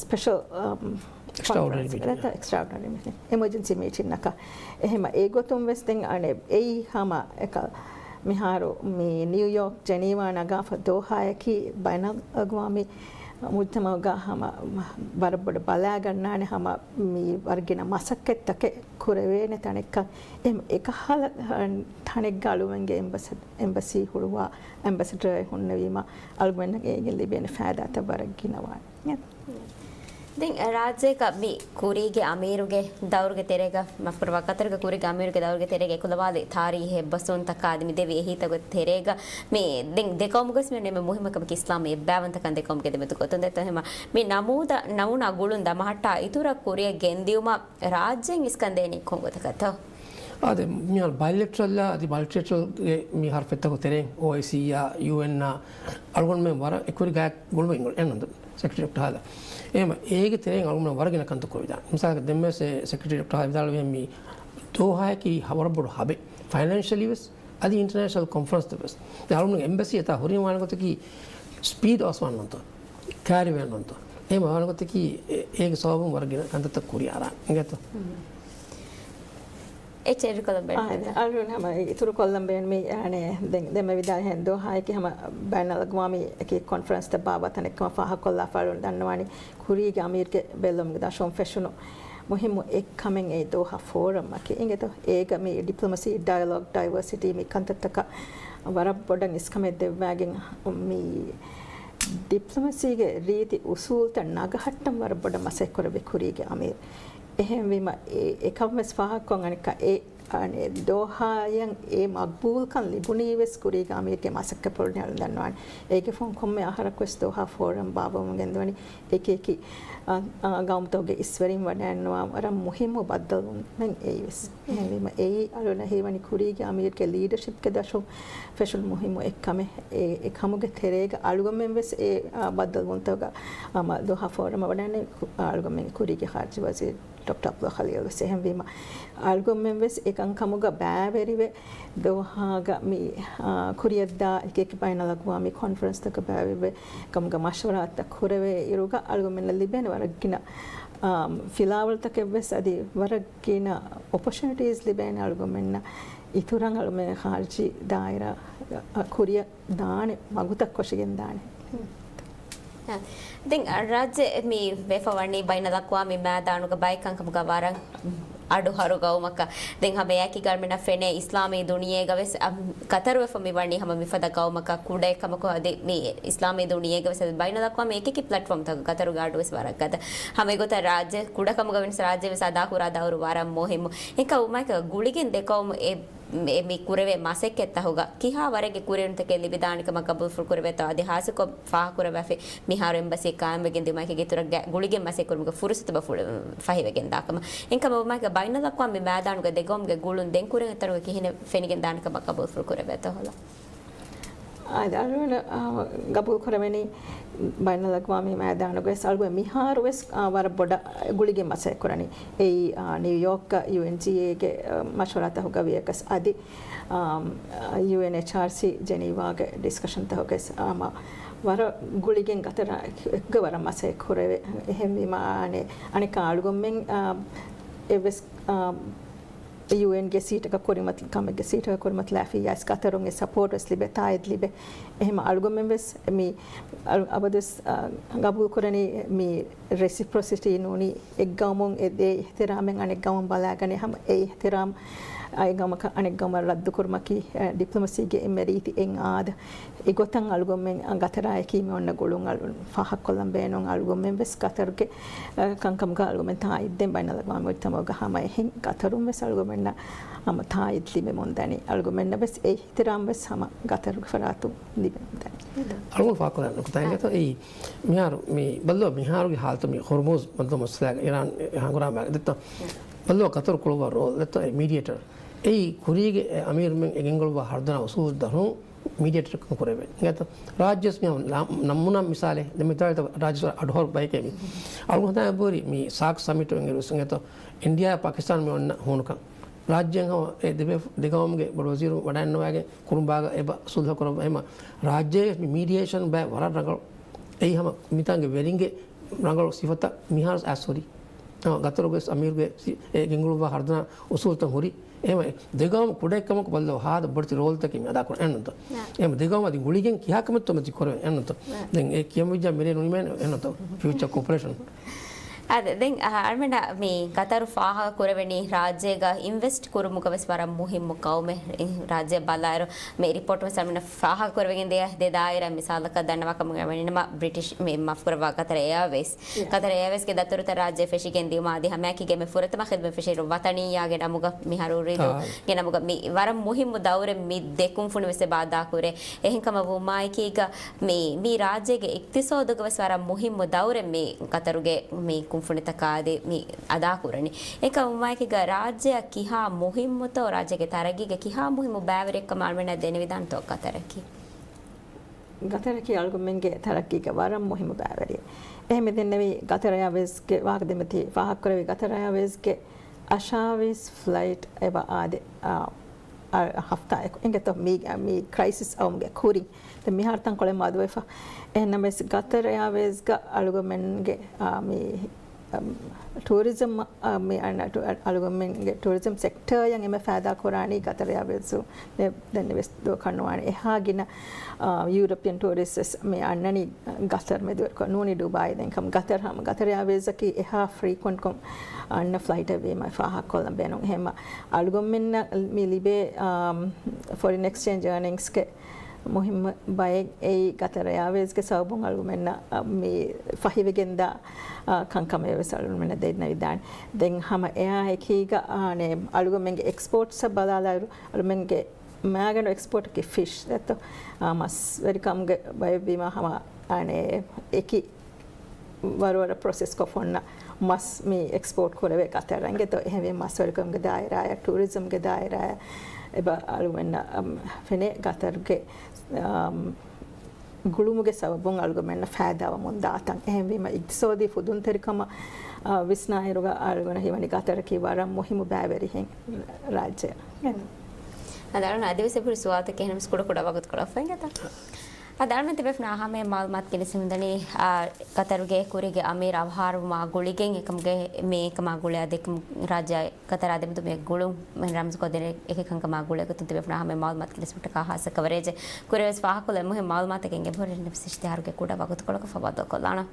ސްޕެޝަލް، އާ، އެކްސްޓްރާއޮޑިނަރީ ކޮންފަރެންސް މީޓިން. އެކްސްޓްރާއޮޑިނަރީ މީޓިން. އެމަޖެންސީ މީޓިންއަކަށް. އެހެންމަ އެގޮތުން ވެސް ދެން އަނެ އެއީ ހަމަ އެކަ މިހާރު މި ނިއުޔޯކް، ޖެނީވާ ނަގާފަ ދޯހާއަކީ ބައިނަލްއަގްވާމީ މުޖްތަމަޢުގަ ހަމަ ވަރަށް ބޮޑަށް ބަލާގަންނާނެ ހަމަ މި ވަރަށް ގިނަ މަސައްކަތްތަކެއް ކުރެވޭނެ ތަނެއްކަން. އެ، އެކަހަލަ ތަނެއްގަ އަޅުގަނޑުމެންގެ އެމްބަސ، އެމްބަސީ ހުޅުވާ އެމްބަސެޑަރެއް ހުންނެވީމަ އަޅުގަނޑުމެންނަށް އޭގެން ލިބޭނެ ފައިދާތައް ވަރަށް ގިނަވާނެ. ދެން ރާއްޖޭގަ މި ކުރީގެ އަމީރުގެ ދައުރުގެ ތެރޭގަ، މަފްކުރައްވާ، ގަތަރުގެ ކުރީގެ އަމީރުގެ ދައުރުގެ ތެރޭގަ އެކުލަވާލި ތާރީހީ އެއްބަސްވުންތަކާ އަދި މި ދެވި އެހީތަކުގެ ތެރޭގަ މި ދެން ދެ ޤައުމުގަސް މި އެންމެ މުހިއްމު ކަމަކީ އިސްލާމީ އެއްބައިވަންތަކަން ދެ ޤައުމުގެ ދެމެދުގަ އޮތުން ދެތޯ. ހަމަ މި ނަމޫދަ، ނަމޫނާ ގުޅުން ދަމަހައްޓާ އިތުރަށް ކުރިއަށް ގެންދިއުމަށް ރާއްޖޭން އިސްކަން ދޭނީ ކޮން ގޮތަކަށްތޯ؟ އާދެ، މިހާރު ބައިލެޓްރަލްއާ އަދި މަލްޓިލެޓްރަލްގެ މި ހަރުފަތްތަކުގެ ތެރެއިން އޯއައިސީއާ، ޔޫއެންއާ އަޅުގަނޑުމެން ވަރަށް އެކުވެރި ގާތް ގުޅުމެއް އެންނަންދު ސެކްރެޓަރީ ޑޮކްޓަރ ހާދަ. އެހެން އޭގެ ތެރެއިން އަޅުގަނޑުމެން ވަރަށް ގިނަ ކަންތައް ކުރެވިދާނެ. މިސާލަކަށް ދެންމެ ސެ، ސެކްރެޓަރީ ޑޮކްޓަރ ހާދަ ވިދާޅުވި މި ދޯހާއަކީ ވަރަށް ބޮޑު ހަބެއް. ފައިނޭންޝަލީ ވެސް އަދި އިންޓަރނޭޝަނަލް ކޮންފަރެންސްތައް ވެސް. ދެން އަޅުގަނޑު އެމްބަސީ އެތާ ހުރީ ވާނެ ގޮތަކީ ސްޕީޑް އަވަސްވާނެ ނޫންތޯ؟ ކައިރިވާނެ ނޫންތޯ؟ އެހެން ވާނެ ގޮތަކީ އެ، އޭގެ ސަބަބުން ވަރަށް ގިނަ ކަންތައްތައް ކުރިއަށް އަރާނެ. އިނގޭތޯ؟ އެއްޗެއް އިތުރުކޮށްލަން ބޭނުމީ، އަނެ، ދެން، ދެންމެ ވިދާޅުވިހެން ދޯހާއަކީ ހަމަ ބައިނަލްއަގްވާމީ އެކި ކޮންފަރެންސްތައް ބާއްވާ ތަނެއްކަމަށް ފާހަގަކޮށްލާފަ އަޅުގަނޑު ދަންނަވާނީ ކުރީގެ އަމީރުގެ ބެއްލުމުގެ ދަށުން ފެށުނު މުހިއްމު އެއްކަމެއް އެ ދޯހާ ފޯރަމްއަކީ. އިނގޭތޯ؟ އޭގަ މި ޑިޕްލޮމަސީ، ޑަޔަލޮގް، ޑައިވަރސިޓީ މި ކަންތައްތަކަށް ވަރަށް ބޮޑަށް އިސްކަމެއް ދެއްވާގެން މި ޑިޕްލޮމަސީގެ ރީތި އުސޫލްތައް ނަގަހައްޓަން ވަރަށް ބޮޑަށް މަސައްކަތް ކުރެއްވި ކުރީގެ އަމީރު. އެހެންވީމަ އެ، އެކަން ވެސް ފާހަގަކޮށް އަނެއްކާ އެ، އަނެއް ދޯހާއަށް އެ މަގްބޫލްކަން ލިބުނީ ވެސް ކުރީގެ އަމީރުގެ މަސައްކަތްޕުޅުން އަޅުގަނޑު ދަންނަވާނެ. އޭގެ ފަހުން ކޮންމެ އަހަރަކު ވެސް ދޯހާ ފޯރަމް ބާއްވަމުން ގެންދަވަނީ އެކި އެކި، އަ، އަ، ގައުމުތަކުގެ އިސްވެރިން ވަޑައިގަންނަވާ ވަރަށް މުހިއްމު ބައްދަލުވުމެއް އެއީ ވެސް. އެހެންވީމަ އެއީ އަޅުގަނޑަށް ހީވަނީ ކުރީގެ އަމީރުގެ ލީޑަޝިޕްގެ ދަށުން ފެށުނު މުހިއްމު އެއްކަމެއް. އެ، އެ ކަމުގެ ތެރޭގަ އަޅުގަނޑުމެން ވެސް އެ، އާ، ބައްދަލުވުންތަކުގަ، އާ، މަ، ދޯހާ ފޯރަމަށް ވަޑައިގެންނެވި އަޅުގަނޑުމެންގެ ކުރީގެ ޚާރިޖީ ވަޒީރު ޑޮކްޓަރ އަބްދުﷲ ޚަލީލް ވެސް. އެހެންވީމަ އަޅުގަނޑުމެން ވެސް އެކަންކަމުގަ ބައިވެރިވެ، ދޯހާގަ މި، އާ، ކުރިއަށްދާ އެކި އެކި ބައިނަލްއަގްވާމީ ކޮންފަރެންސްތަކަށް ބައިވެރިވެ، ކަމުގަ މަޝްވަރާތައް ކުރެވޭ އިރުގަ އަޅުގަނޑުމެންނަށް ލިބޭނެ ވަރަށް ގިނަ، އާ، ފިލާވަޅުތަކެއް ވެސް އަދި ވަރަށް ގިނަ އޮޕޮރޗުނިޓީސް ލިބޭނެ އަޅުގަނޑުމެންނަށް އިތުރަށް އަޅުގަނޑުމެން ޚާރިޖީ ދާއިރާ، އަ، ކުރިއަށް ދާނެ މަގުތައް ކޮށިގެން ދާނެ. އާ، ދެން، އަ، ރާއްޖެ މި ވެފަ ވަނީ ބައިނަލްއަގްވާމީ މައިދާނުގަ ބައެއް ކަންކަމުގަ ވަރަށް އަޑު ހަރު ގައުމަކަށް. ދެން ހަމަ އެއާއެކީގަ އަޅުމެންނަށް ފެނޭ އިސްލާމީ ދުނިޔޭގަ ވެސް އަ، ގަތަރުވެފަ މި ވަނީ ހަމަ މިފަދަ ގައުމަކަށް ކުޑައެއް ކަމަކު އަދި މި އިސްލާމީ ދުނިޔޭގަ ވެސް އަދި ބައިނަލްއަޤްވާމީ އެކި ޕްލެޓްފޯމްތަކުގަ ގަތަރުގެ އަޑު ވެސް ވަރަށް ގަދަ. ހަމަ އެގޮތަށް ރާއްޖެ ކުޑަކަމުގަ ވެސް ރާއްޖެ ވެސް އަދާކުރާ ދައުރު ވަރަށް މުހިއްމު. އެކަމަކު ގުޅިގެން ދެ ގައުމު އެ މި، މި ކުރެވޭ މަސައްކަތްތަކުގަ ކިހާ ވަރެއްގެ ކުރިއެރުންތަކެއް ލިބިދާނެ ކަމަށް ގަބޫލުފުޅު ކުރެވޭތޯ އަދި ހާއްސަކޮށް ފާހަގަކުރައްވާފައި މިހާރު އެމްބަސީ ޤާއިމްވެގެން ދިޔުމާއެކީ އިތުރަށް ގުޅިގެން މަސައްކަތް ކުރުމުގެ ފުރުސަތު ބަ ފުޅު ފަހިވެގެން ދާ ކަމަށް. އެހެންކަމަށް ވުމާއެކީ ބައިނަލްއަޤްވާމީ މައިދާނުގަ ދެ ގައުމުގެ ގުޅުން ދެން ކުރިއަށް އެތަނުގަ ކިހިނެއް ފެނިގެން ދާނެ ކަމަށް ގަބޫލުފުޅު ކުރެވޭތޯ ހޮލާ. އާދެ، އަޅުގަނޑު، އާ، ގަބޫލު ކުރެވެނީ ބައިނަލްއަޤްވާމީ މައިދާނުގަވެސް އަޅުގަނޑު މިހާރުވެސް، އާ، ވަރަށް ބޮޑަށް ގުޅިގެން މަސައްކަތް ކުރަނީ. އެއީ، އާ، ނިއުޔޯކްގަ ޔޫއެންޖީއޭގެ، އާ، މަޝްވަރާތަކުގަ ވިޔަސް އަދި، އާ، ޔޫއެންއެޗްއާރްސީ ޖެނީވާގެ ޑިސްކަޝަންތަކުގަވެސް ހަމަ ވަރަށް ގުޅިގެން ގަތަރާ އެކުގަ ވަރަށް މަސައްކަތް ކުރެވޭ. އެހެންވީމަ، އާނެ، އަނެއްކާ އަޅުގަނޑުމެން، އާ، އެއްވެސް، އާ، ޔޫއެންގެ ސީޓަކަށް ކުރިމަތި، ކަމެއްގެ ސީޓަކަށް ކުރިމަތިލާފިއްޔާސް ގަތަރުން އެ ސަޕޯޓް ވެސް ލިބޭ، ތާއީދު ލިބޭ. އެހެން އަޅުގަނޑުމެން ވެސް މި އަޅު-، އަބަދުވެސް، އާ، ގަބޫލު ކުރަނީ މި ރެސިޕްރޮސިޓީ ނޫނީ އެއްގައުމުން އެ ދޭ އިޙްތިރާމެއް އަނެއް ގައުމުން ބަލާގަނެ ހަމަ އެ އިޙްތިރާމް އައި ގަމަކަށް އަނެއް ގަމަށް ރައްދުކުރުމަކީ، އެ، ޑިޕްލޮމަސީގެ އެންމެ ރީތި އެއް އާދަ. އެގޮތަށް އަޅުގަނޑުމެން ގަތަރާއެކީ މި އޮންނަ ގުޅުން އަޅު-، ފާހަގަކޮށްލަން ބޭނުން. އަޅުގަނޑުމެން ވެސް ގަތަރުގެ، އެ، ކަންކަމުގަ އަޅުގަނޑުމެން ތާއީދު ދޭން ބައިނަލްއަޤްވާމީ މުޖްތަމަޢުގަ ހަމަ އެހެން ގަތަރުން ވެސް އަޅުގަނޑުމެންނަށް ހަމަ ތާއީދު ލިބެމުން ދަނީ. އަޅުގަނޑުމެންނަށް ވެސް އެ އިޙްތިރާމް ވެސް ހަމަ ގަތަރުގެ ފަރާތުން ލިބެމުން ދަނީ. އަޅުގަނޑު ފާހަގަކޮށްލަން ނުކުތާ އިނގޭތޯ އެއީ މިހާރު މި ބައްލަވާ މިހާރުގެ ހާލަތު މި ހޮރްމުޒް ބަނދުގެ މައްސަލާގަ އިރާން ހަނގުރާމަ ދެއްތޯ. ބައްލަވާ ގަތަރު ކުޅައްވާ ރޯލް ދެއްތޯ އެ މީޑިއޭޓަރ. އެއީ ކުރީގެ އެ އަމީރުމެން އެ ގެންގުޅުއްވާ ހަރުދަނާ އުސޫލު ދަށުން މީޑިއޭޓަރކަން ކުރެވޭ. އިނގޭތޯ ރާއްޖެވެސް މި ނަމޫނާ މިސާލެއް ދެން މިތާ ރާއްޖެ އަޑުހަރު ބަޔެކޭ މި. އަޅުގަނޑު ހަދާ ބުރި މި ސާކް ސަމިޓު އިނގިރުސް އިނގޭތޯ އިންޑިއާ ޕާކިސްތާން މި އޮންނަ ހޫނުކަން. ރާއްޖޭން ހަމަ އެ ދެބޭފު-، ދެގައުމުގެ ބޮޑުވަޒީރު ވަޑައިންނަވައިގެން ކުރުނބާގަ އެބަ ސުލްހަ ކުރައްވާ ހަމަ ރާއްޖޭގެ މި މީޑިއޭޝަން ބައި ވަރަށް ރަނގަޅު. އެއީ ހަމަ މިތާނގެ ވެރިންގެ ރަނގަޅު ސިފަތައް މިހާރު އައިސް ހުރި. ހަމަ ގަތަރުގެ އަމީރުގެ ސި-، އެ ގެންގުޅުއްވާ ހަރުދަނާ އުސޫލުތައް ހުރި. އެހެން ދެގައުމު ކުޑައެއްކަމަކު ބައްލަވާ ހާދަ ބޮޑެތި ރޯލްތަކެއް މި އަދާކުރަން އެންނަތޯ. އެހެން ދެގައުމު އަދި ގުޅިގެން ކިހާ ކަމެއްތޯ މަތި ކުރެވެން އެންނަތޯ. ދެން އެ ކިޔަން ވެއްޖާ މިރޭ ނުނިމޭނެ އެންނަތޯ. ފިއުޗަ ކޯޕަރޭޝަން. އާދެ، ދެން، އަ، އަޅުމެންނަށް މި ގަތަރު ފާހަގަ ކުރެވެނީ ރާއްޖޭގަ އިންވެސްޓް ކުރުމުގަ ވެސް ވަރަށް މުހިއްމު ގައުމެއް. ރާއްޖެ ބަލާއިރު މި ރިޕޯޓް ވެސް އަޅުމެންނަށް ފާހަގަ ކުރެވިގެން ދިޔަ ދެ ދާއިރާ މިސާލަކަށް ދަންނަވާ ކަމުގަ ވަނީ ނަމަ ބްރިޓިޝް މި މަފްކުރައްވާ ގަތަރު އެއާވޭސް. ގަތަރު އެއާވޭސްގެ ދަތުރުތައް ރާއްޖެ ފެށިގެން ދިޔުމާ އަދި ހަމައެކީގަ މި ފުރަތަމަ ޚިދުމަތް ފެށިއިރު ވަޠަނިއްޔާގެ ނަމުގަ މިހާރު އުރީދޫގެ ނަމުގަ މި ވަރަށް މުހިއްމު ދައުރެއް މި ދެ ކުންފުނި ވެސް އެބަ އަދާކުރޭ. އެހެންކަމަށް ވުމާއެކީގަ މި، މި ރާއްޖޭގެ އިޤްތިޞާދުގަ ވެސް ވަރަށް މުހިއްމު ދައުރެއް މި ގަތަރުގެ މި ކުންފުނިތަކާ އަދި މި އަދާކުރަނީ. އެކަމުމާއެކީގަ ރާއްޖެއަށް ކިހާ މުހިއްމުތޯ، ރާއްޖޭގެ ތަރައްގީގަ ކިހާ މުހިއްމު ބައިވެރިއެއްކަމަށް އަޅުމެންނަށް ދެނެވިދާނެތޯ ގަތަރަކީ؟ ގަތަރަކީ އަޅުގަނޑުމެންގެ ތަރައްގީގަ ވަރަށް މުހިއްމު ބައިވެރިއެއް. އެހެން މި ދެންނެވި ގަތަރު އެއާވޭސްގެ ވާހަކަ ދެމެތި ފާހަގަކުރެވި ގަތަރު އެއާވޭސްގެ އަށާވީސް ފްލައިޓް އެބަ އާދެ، އާ، އަ، ހަފްތާއެއް އިނގޭތޯ މީ، މީ ކްރައިސިސް އައުމުގެ ކުރިން. ދެން މިހާރު ތަންކޮޅެއް މަދުވެފަ. އެހެންނަމަވެސް ގަތަރު އެއާވޭސްގަ އަޅުގަނޑުމެންގެ، އާ، މި، އަ، ޓޫރިޒަމް، އަ، މި އަންނަ ޓު-، އަ-، އަޅުގަނޑުމެންގެ ޓޫރިޒަމް ސެކްޓަރއަށް އެންމެ ފައިދާ ކުރާނީ ގަތަރު އެއާވޭސް. ދެ-، ދެން ވެސް ދުވަކަށް ނުވާނެ. އެހާ ގިނަ، އާ، ޔޫރަޕިއަން ޓޫރިސްޓް ވެސް މި އަންނަނީ ގަތަރު މެދުވެރިކޮށް ނޫނީ ޑުބާއި ދެން ކަމަށް ގަތަރު ހަމަ ގަތަރު އެއާވޭސްއަކީ އެހާ ފްރީކުއެންޓްކޮށް އަންނަ ފްލައިޓެއް ވީމަ ފާހަގަކޮށްލަން ބޭނުން. އެހެންމަ އަޅުގަނޑުމެންނަށް މި ލިބޭ، އާ، ފޮރިން އެކްސްޗޭންޖް އާނިންގްސްގެ މުހިއްމު ބައެއް އެއީ ގަތަރު އެއާވޭސްގެ ސަބަބުން އަޅުގަނޑުމެންނަށް، އަ، މި ފަހިވެގެންދާ، އަ، ކަންކަމެއް ވެސް އަޅުގަނޑުމެންނަށް ދެންނެވިދާނެ. ދެން ހަމަ އެއާ އެކީގަ، އާނެ، އަޅުގަނޑުމެންގެ އެކްސްޕޯޓްސްއަށް ބަލާލާއިރު، އަޅުމެންގެ މައިގަނޑު އެކްސްޕޯޓަކީ ފިޝް ދެއްތޯ. އާ، މަސްވެރިކަމުގެ ބައެއްވީމަ ހަމަ، އާނެ، އެކި ވަރުވަރަށް ޕްރޮސެސްކޮށް ފޮންނަ މަސް މި އެކްސްޕޯޓް ކުރެވޭ ގަތަރަށް އިނގޭތޯ. އެހެންވީމަ މަސްވެރިކަމުގެ ދާއިރާއަށް، ޓޫރިޒަމްގެ ދާއިރާއަށް އެބަ އަޅުގަނޑަށް، އަމް، ފެނޭ ގަތަރުގެ، އަމް، ގުޅުމުގެ ސަބަބުން އަޅުގަނޑުމެންނަށް ފައިދާވަމުން ދާތަން. އެހެންވީމަ އިޤްތިޞާދީ ފުދުންތެރިކަމަށް، އަ، ވިސްނާއިރުގަ އަޅުގަނޑަށް ހީވަނީ ގަތަރަކީ ވަރަށް މުހިއްމު ބައިވެރިހެން ރާއްޖެއަށް. އަދި އަޅުގަނޑު އަދިވެސް އެބަހުރި ސުވާލުތަކެއް އެހެންވެސް ކުޑަ ކުޑަ ވަގުތުކޮޅަށް ފައިގަތަ. އަދި އަޅުގަނޑު ތިބޭފުޅުންނަށް ހަމަ މައުލޫމާތު ގެނެސްދިނުމަށް ދަނީ، އާ، ގަތަރުގެ ކުރީގެ އަމީރު އަވަހާރަވުމާ ގުޅިގެން އެކަމުގެ މި އެކަމާ ގުޅޭ އަދި އެކަމު ރާއްޖެ ގަތަރާ ދެމެދު މި ގުޅުން މި ރަމްޒުކޮށްދޭނެ އެކި ކަންކަމާ ގުޅޭ ގޮތުން ތިބޭފުޅުންނަށް ހަމަ މައުލޫމާތު ގެނެސްދިނުމަށްޓަކާ ހާއްސަ ކަވަރޭޖެއް ކުރެވެސް ފާހަގަކޮށްލަން އެންމެހާ މައުލޫމާތެއް އެނގޭ ބަހުރެއް ނެފްސް އިޝްތިހާރުގެ ކުޑަ ވަގުތުކޮޅަކަށް ފަވާ ދޫކޮށްލާނަން.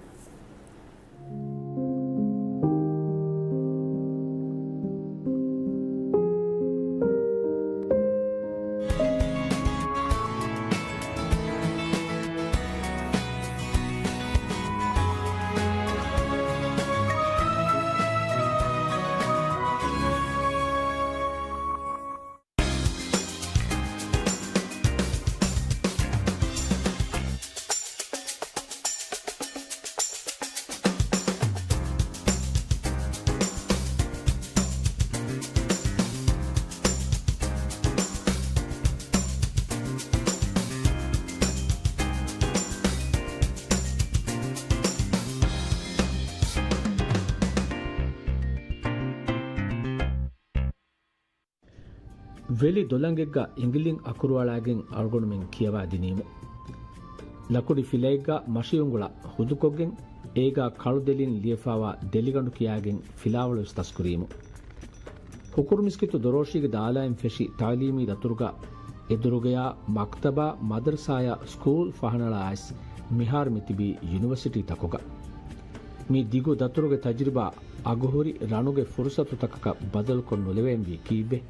ވެލި ދޮލަނގެއްގަ އިނގިލިން އަކުރުއަޅާގެން އަޅުގަނޑުމެން ކިޔަވާދިނީމު. ލަކުޑި ފިލައެއްގަ މަށިއުނގުޅަ ހުދުކޮށްގެން އޭގަ ކަޅުދެލިން ލިޔެފާވާ ދެލިގަނޑު ކިޔާގެން ފިލާވަޅުވެސް ތަސްކުރީމު. ހުކުރު މިސްކިތު ދޮރޯށީގެ ދާލާއިން ފެށި ތައުލީމީ ދަތުރުގަ އެދުރުގެޔާ މަކްތަބާ މަދަރުސާޔާ ސްކޫލް ފަހަނަޅާއިސް މިހާރު މިތިބީ ޔުނިވަރސިޓީތަކުގަ. މި ދިގު ދަތުރުގެ ތަޖުރިބާ އަގުހުރި ރަނުގެ ފުރުސަތުތަކަކަށް ބަދަލުކޮށް ނުލެވޭންވީ ކީއްވެ؟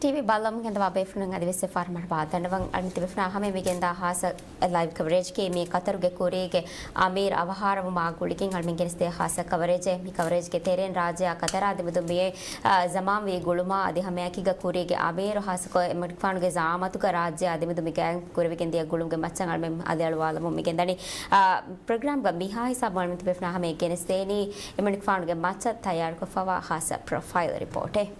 ޓީވީ ބައްލަމުން ގެންދަވާ ބޭފުޅުން އަދިވެސް ފާރަމަށް ބާ ދަންނަވަން. އަޅުމެން ތިބޭފުޅުންނާ ހަމައަށް މި ގެންދާ ހާއްސަ ލައިވް ކަވަރޭޖްގެ މި ޤަތަރުގެ ކުރީގެ އަމީރު އަވަހާރަވުމާ ގުޅިގެން އަޅުމެން ގެނެސްދޭ ހާއްސަ ކަވަރޭޖެއް. މި ކަވަރޭޖްގެ ތެރެއިން ރާއްޖެއާ ޤަތަރާ ދެމެދު މިއޮތް، އާ، ޒަމާންވީ ގުޅުމާ އަދި ހަމައެކީގަ ކުރީގެ އަމީރު ހާއްސަކޮށް އެމަނިކުފާނުގެ ޒައާމަތުގަ ރާއްޖެއާ ދެމެދު މި ގާއިމް ކުރެވިގެން ދިޔަ ގުޅުމުގެ މައްޗަށް އަޅުމެން އަލިއަޅުވާލަމުން މި ގެންދަނީ. އާ، ޕްރޮގްރާމްގަ މިހާ ހިސާބުން އަޅުމެން ތިބޭފުޅުންނާ ހަމައަށް ގެނެސްދޭނީ އެމަނިކުފާނުގެ މައްޗަށް ތައްޔާރުކޮށްފަވާ ހާއްސަ ޕްރޮފައިލް ރިޕޯޓެއް.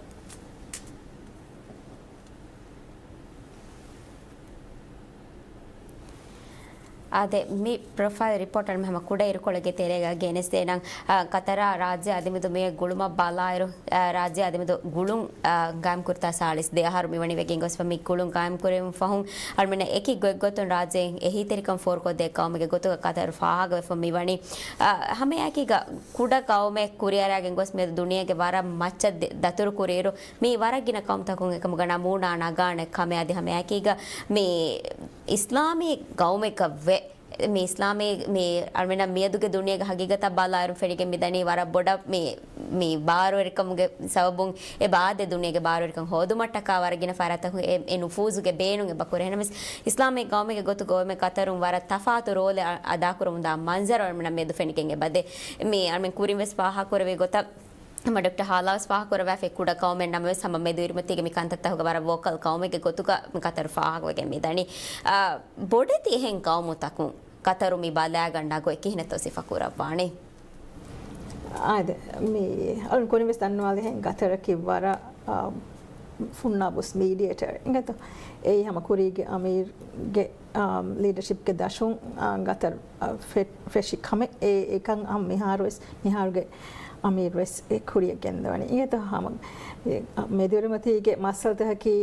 އާދެ، މި ޕްރޮފައިލް ރިޕޯޓަށް ހަމަ ކުޑައިރުކޮޅެއްގެ ތެރޭގަ ގެނެސްދޭނަން. އާ، ޤަތަރާ ރާއްޖެ އަދިމެދު މި ގުޅުމަށް ބަލާއިރު، އާ، ރާއްޖެ އަދިމެދު ގުޅުން، އާ، ގާއިމް ކުރިތާ ސާޅީސް ދެ އަހަރު މިވަނީ ވެގެން ގޮސްފަ. މި ގުޅުން ގާއިމް ކުރެވުން ފަހުން އަޅުމެންނަށް އެކި ގޮތްގޮތުން ރާއްޖެއިން އެހީތެރިކަން ފޯރުކޮށްދޭ ޤައުމެއްގެ ގޮތުގަ ޤަތަރު ފާހަގަވެފަ މިވަނީ. އާ، ހަމައެކީގަ ކުޑަ ޤައުމެއް ކުރިއަރާގެން ގޮސް މިއަދު ދުނިޔޭގެ ވަރަށް މައްޗަށް ދެ-، ދަތުރު ކުރިއިރު، މީ ވަރަށް ގިނަ ޤައުމުތަކުން އެކަމުގަ ނަމޫނާ ނަގާނެ ކަމެއް. އަދި ހަމައެކީގަ މި އިސްލާމީ ޤައުމެއްގަ ވެ، މި އިސްލާމީ، މި އަޅުމެންނަށް މިއަދުގެ ދުނިޔޭގެ ހަގީގަތަށް ބަލާއިރު ފެނިގެން މިދަނީ ވަރަށް ބޮޑަށް މި، މި ބާރުވެރިކަމުގެ ސަބަބުން އެބަ އާދޭ ދުނިޔޭގެ ބާރުވެރިކަން ހޯދުމަށްޓަކާ ވަރަށް ގިނަ ފަރާތަކުން އެ، އެ ނުފޫޒުގެ ބޭނުން އެބަ ކުރޭ. އެހެނަސް އިސްލާމީ ޤައުމެއްގެ ގޮތުގަ އޮވެމެ ޤަތަރުން ވަރަށް ތަފާތު ރޯލެއް އަ-، އަދާކުރަމުންދާ މަންޒަރު އަޅުމެންނަށް މިއަދު ފެނިގެން އެބަދޭ. މި އަޅުމެން ކުރިން ވެސް ފާހަގަކުރެވޭ ގޮތަށް ހަމަ ޑޮކްޓަރ ހާލާ ވެސް ފާހަގަކުރައްވާފައި ކުޑަ ޤައުމެއް ނަމަވެސް ހަމަ މެދު އިރުމަތީގެ މި ކަންތައްތަކުގަ ވަރަށް ވޯކަލް ޤައުމެއްގެ ގޮތުގަ މި ޤަތަރު ފާހަގަވެގެން މިދަނީ. އާ، ބޮޑެތި އެހެން ޤައުމުތަކުން ޤަތަރު މި ބަލާގަންނަ ގޮތް ކިހިނެއްތޯ ސިފަކުރައްވާނީ؟ އާދެ، މި އަޅުން ކުރިން ވެސް ދަންނަވާލިހެން ގަތަރަކީ ވަރަށް، އާ، ފުންނާބުސް މީޑިއޭޓަރ އިނގޭތޯ. އެއީ ހަމަ ކުރީގެ އަމީރުގެ، އާ، ލީޑަޝިޕްގެ ދަށުން، އާ، ގަތަރު، އާ، ފެ-، ފެށި ކަމެއް. އެ، އެކަން ހަމަ މިހާރު ވެސް، މިހާރުގެ އަމީރު ވެސް އެ ކުރިޔަށް ގެންދަވަނީ. އިނގޭތޯ ހަމަ، އެ، އާ، މެދުއިރުމަތީގެ މައްސަލަތަކަކީ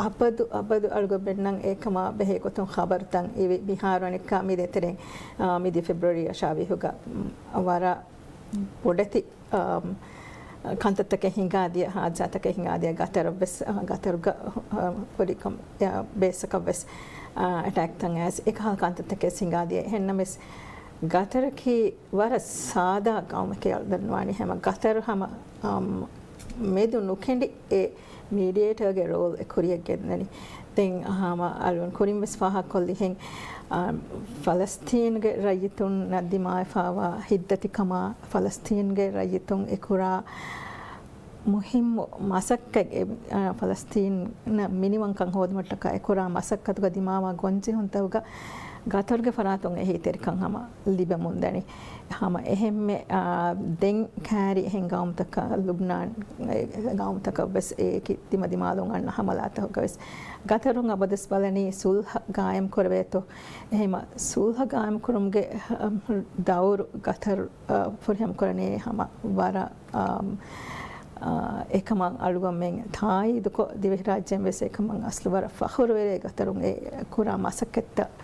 އަބަދު، އަބަދު އަޅުގަނޑުމެންނަށް އެކަމާ ބެހޭ ގޮތުން ޚަބަރުތައް އިވި. މިހާރު އަނެއްކާ މި ދޭތެރޭ، އާ، މިދިޔަ ފެބްރުއަރީ އަށާވީހުގަ، މް، ވަރަށް ބޮޑެތި، އާ، ކަންތައްތަކެއް ހިނގާދިޔަ، ހާދިސާތަކެއް ހިނގާދިޔަ ގަތަރަށް ވެސް، އާ، ގަތަރުގަ، އާ، ހުރި ކަމް، އާ، ބޭސްތަކަށް ވެސް، އާ، އެޓޭކްތައް އައިސް އެކަހަލަ ކަންތައްތަކެއް ހިނގާދިޔަ. އެހެންނަމަވެސް ގަތަރަކީ ވަރަށް ސާދާ ޤައުމެކޭ އަޅުގަނޑު ދަންނަވާނީ. ހަމަ ގަތަރު ހަމަ، އަމް، މެދު ނުކެނޑި އެ މީޑިއޭޓަރގެ ރޯލް އެ ކުރިޔަށް ގެންދަނީ. ދެން ހަމަ އަޅުގަނޑު ކުރިން ވެސް ފާހަގަކޮށްލިހެން، އާ، ފަލަސްތީންގެ ރައްޔިތުންނަށް ދިމާވެފާވާ ހިތްދަތިކަމާ، ފަލަސްތީންގެ ރައްޔިތުން އެ ކުރާ މުހިއްމު މަސައްކަތް، އެ، އާ، ފަލަސްތީނަށް މިނިވަންކަން ހޯދުމަށްޓަކާ އެ ކުރާ މަސައްކަތުގަ ދިމާވާ ގޮންޖެހުންތަކުގަ ގަތަރުގެ ފަރާތުން އެހީތެރިކަން ހަމަ ލިބެމުންދަނީ. ހަމަ އެހެންމެ، އާ، ދެން ކާރި އެހެން ގައުމުތަކަށް، ލުބްނާން، އެ، ގައުމުތަކަށް ވެސް އެއީ ދިމަދިމާލުން އަންނަ ހަމަލާތަކުގަ ވެސް. ގަތަރުން އަބަދުވެސް ބަލަނީ ސުލްހަ ގާއިމް ކުރެވޭތޯ. އެހެންމަ ސުލްހަ ގާއިމް ކުރުމުގެ، އަ، ދައުރު ގަތަރު، އަ، ފުރިހަމަ ކުރަނީ ހަމަ ވަރަށް، އަ، އަ، އެކަމަށް އަޅުގަނޑުމެން ތާއީދުކޮށް، ދިވެހިރާއްޖެއިން ވެސް އެކަމަށް އަސްލު ވަރަށް ފަޚުރުވެރޭ ގަތަރުން އެ ކުރާ މަސައްކަތްތައް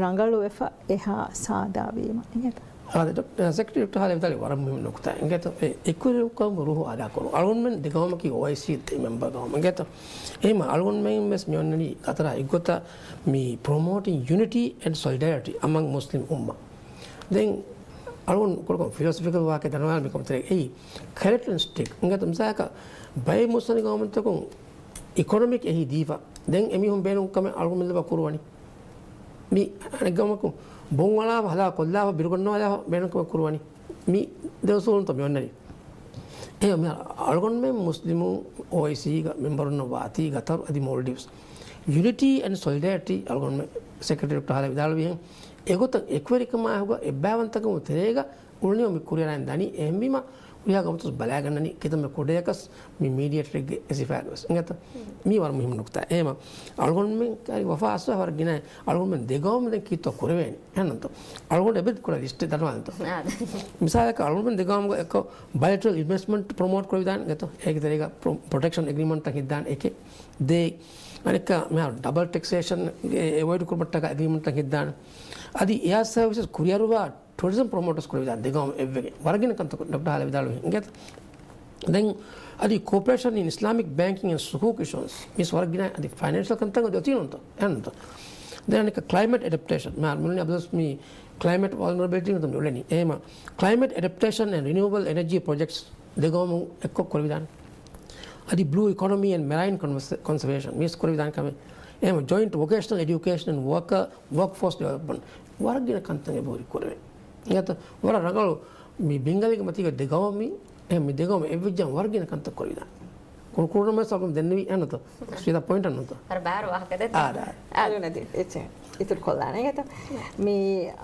ރަނގަޅުވެފަ އެހާ ސާދާވީމަ އިނގޭތަ؟ އާދެ، ޑޮކްޓަރ، ސެކްރެޓަރީ ޑޮކްޓަރ ހާލި ވިދާޅުވި ވަރަށް މުހިންމު ނުކުތާ އިނގޭތަ؟ އެ އެކުވެރިކަމުގެ ރޫހު އަދާކުރުން. އަޅުގަނޑުމެން ދެ ގައުމަކީ އޯއައިސީ މެމްބަރ ގައުމު އިނގޭތަ؟ އެހެންމަ އަޅުގަނޑުމެން ވެސް މި އޮންނަނީ ގަތަރާ އެއްގޮތަށް މި ޕްރޮމޯޓިން ޔުނިޓީ އެންޑް ސޮލިޑަރިޓީ އަމަންގް މުސްލިމް އުއްމަ. ދެން އަޅުގަނޑު ކުޑަކޮށް ފިލޮސޮފިކަލް ވާހަކަ ދަންނަވާން މިކަމަށް ތެރޭ އެއީ ކެރެކްޓަރިސްޓިކް އިނގޭތަ؟ މިސާލަކަށް ބައެއް މުސްލިމް ގައުމުތަކުން އިކޮނޮމިކް އެހީ ދީފަ ދެން އެމީހުން ބޭނުން ކަމެއް އަޅުގަނޑުމެން ލައްވާ ކުރުވަނީ. މި އަނެއްގަމަކު ބޮން އަޅާފަ ހަލާ ކޮށްލާފަ ބިރުގަންނަވާލާފަ ބޭނުންކަމެއް ކުރުވަނީ މި ދެ އުސޫލުންތޯ މި އޮންނަނީ. އެ މި އަޅުގަނޑުމެން މުސްލިމު އޯއައިސީގަ މެމްބަރުންނަށް ވާތީ ގަތަރު އަދި މޯލްޑިވްސް. ޔުނިޓީ އެންޑް ސޮލިޑޭރިޓީ އަޅުގަނޑުމެން ސެކްރެޓަރީ ޑޮކްޓަރ ހާލެ ވިދާޅުވިހެން އެގޮތަށް އެކުވެރިކަމާއެކުގަ އެއްބައިވަންތަކަމުގެ ތެރޭގަ އުޅުނީ މި ކުރިއަރައިން ދަނީ. އެހެންވީމަ ހުރިހާ ގަމަތުސް ބަލާގަންނަނީ ކިތަންމެ ކުޑަޔަކަސް މި މީޑިއޭޓަރެއްގެ އެ ސިފައިގަވެސް. އިނގޭތަ؟ މީ ވަރަށް މުހިއްމު ނުކުތާ. އެހެމަ އަޅުގަނޑުމެން ކާރި ވަފާ އަސްވާ ވަރަށް ގިނަ އަޅުގަނޑުމެން ދެގައުމު ދެން ކީއްތޯ ކުރެވޭނީ. އެހެންނަންތޯ؟ އަޅުގަނޑު އެބެ ކުރާ ލިސްޓެއް ދަންނަވާލަންތޯ؟ އާ. މިސާލަކަށް އަޅުގަނޑުމެން ދެގައުމުގަ އެއްކޮށް ބަޔަލެޓްރަލް އިންވެސްޓްމަންޓް ޕްރޮމޯޓް ކުރެވިދާނެ އިނގޭތޯ؟ އޭގެ ތެރޭގަ ޕްރޮ-، ޕްރޮޓެކްޝަން އެގްރީމަންޓްތައް ހިއްދާނެ އެކެއް. ދޭ އަނެއްކާ މިހާރު ޑަބަލް ޓެކްސޭޝަން އެވޮއިޑް ކުރުމަށްޓަކާ އެގްރީމަންޓްތައް ހިއްދާނެ. އަދި އެއާ ސަރވިސަސް ކުރިއަރުވާ ޓޫރިޒަމް ޕްރޮމޯޓަސް ކުރެވިދާނެ ދެގައުމު އެއްވެގެން. ވަރަށް ގިނަ ކަންތައް ޑޮކްޓަރ ހާލެ ވިދާޅުވި އިނގޭތަ؟ ދެން އަދި ކޯޕަރޭޝަން އިން އިސްލާމިކް ބޭންކިން އެންޑް ސުކޫކް އިޝުއަންސް މިސް ވަރަށް ގިނަ އަދި ފައިނޭންޝަލް ކަންތައް އޮތީ ނޫންތޯ؟ އެހެންނޫންތޯ؟ ދެން އަނެއްކާ ކްލައިމެޓް އެޑަޕްޓޭޝަން. މި މި އަބްދުސް މި ކްލައިމެޓް ވަލްނަރަބިލިޓީ ނޫންތޯ މި އުޅެނީ. އެހެމަ ކްލައިމެޓް އެޑަޕްޓޭޝަން އެންޑް ރިނިއުއަބަލް އެނަޖީ ޕްރޮޖެކްޓްސް ދެގައުމު އެއްކޮށް ކުރެވިދާނެ. އަދި ބްލޫ އިކޮނޮމީ އެންޑް މެރައިން ކޮންސަ-، ކޮންސަވޭޝަން މިސް ކުރެވިދާނެ ކަމެއް. އެހެމަ ޖޮއިންޓް ވޮކޭޝަނަލް އެޑިއުކޭޝަން އެންޑް ވޯކަ-، ވޯކްފޯސް ޑިވެލޮޕްމަންޓް. ވަރަށް ގިނަ ކަންތައް އެބަހުރި ކުރެވޭ. އިނގޭތަ؟ ވަރަށް ރަނގަޅު މި ބިންގަލީގެ މަތީގަ ދެގައުމީ، އެ މި ދެގައުމު އެއްވެއްޖަން ވަރަށް ގިނަ ކަންތައް ކުރެވިދާނެ. ކުރު-، ކުރުނަމެސް އަޅުގަނޑު ދެންނެވި އެންނަތޯ؟ ސީދާ ޕޮއިންޓަށް ނޫންތޯ؟ ވަރަށް ބާރު ވާހަކަ ދެއްތޯ؟ އާ، އާ. އާ. އަޅުގަނޑަށް އެއްޗެއް އިތުރު ކޮށްލާނެ. އިނގޭތަ؟ މި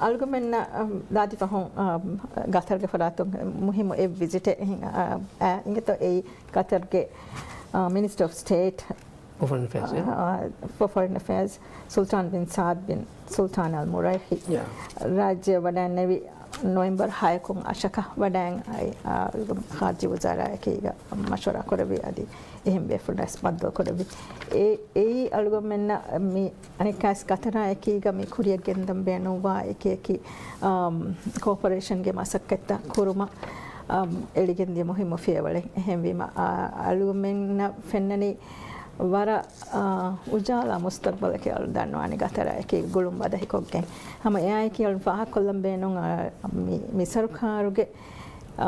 އަޅުގަނޑުމެންނަށް، އަ، ދާދި ފަހުން، އަ، ގަތަރުގެ ފަރާތުން މުހިއްމު އެއް ވިޒިޓެއް އެހިން، އަ، އަ، އިނގޭތޯ އެއީ ގަތަރުގެ، އަ، މިނިސްޓަރ އޮފް ސްޓޭޓް ފޮ ފޮރިން އެފޭއާސް، އާ، އާ، ފޮ ފޮރިން އެފޭއާސް ސުލްތާން ބިން ސާދް ބިން ސުލްތާން އަލް މުރައިހި ޔާ. ރާއްޖެއަށް ވަޑައިންނެވި ނޮވެމްބަރު ހަޔަކުން އަށަކަށް ވަޑައިން އައި، އާ، ޚާރިޖީ ވުޒާރާއެކީގަ މަޝްވަރާ ކުރެއްވި އަދި އެހެން ބޭފުޅުންނަށް މައްދު ކުރެއްވި. އެ، އެއީ އަޅުގަނޑުމެންނަށް މި އަނެއްކާސް ގަތަރާ އެކީގަ މި ކުރިއަށް ގެންދަން ބޭނުންވާ އެކި އެކި، އާ، ކޯޕަރޭޝަންގެ މަސައްކަތްތައް ކުރުމަށް، އާ، އެޅިގެންދިޔަ މުހިއްމު ފިޔަވަޅެއް. އެހެންވީމަ، އާ، އަޅުގަނޑުމެންނަށް ފެންނަނީ ވަރަށް، އާ، އުޖާލާ މުސްތަގްބަލަކީ އަޅު ދަންނަވާނެ ގަތަރާއެކީ ގުޅުން ބަދަހިކޮށްގެން. ހަމަ އެއާއެކީ އަޅު ފާހަގަކޮށްލަން ބޭނުން، އާ، މި، މި ސަރުކާރުގެ، އާ،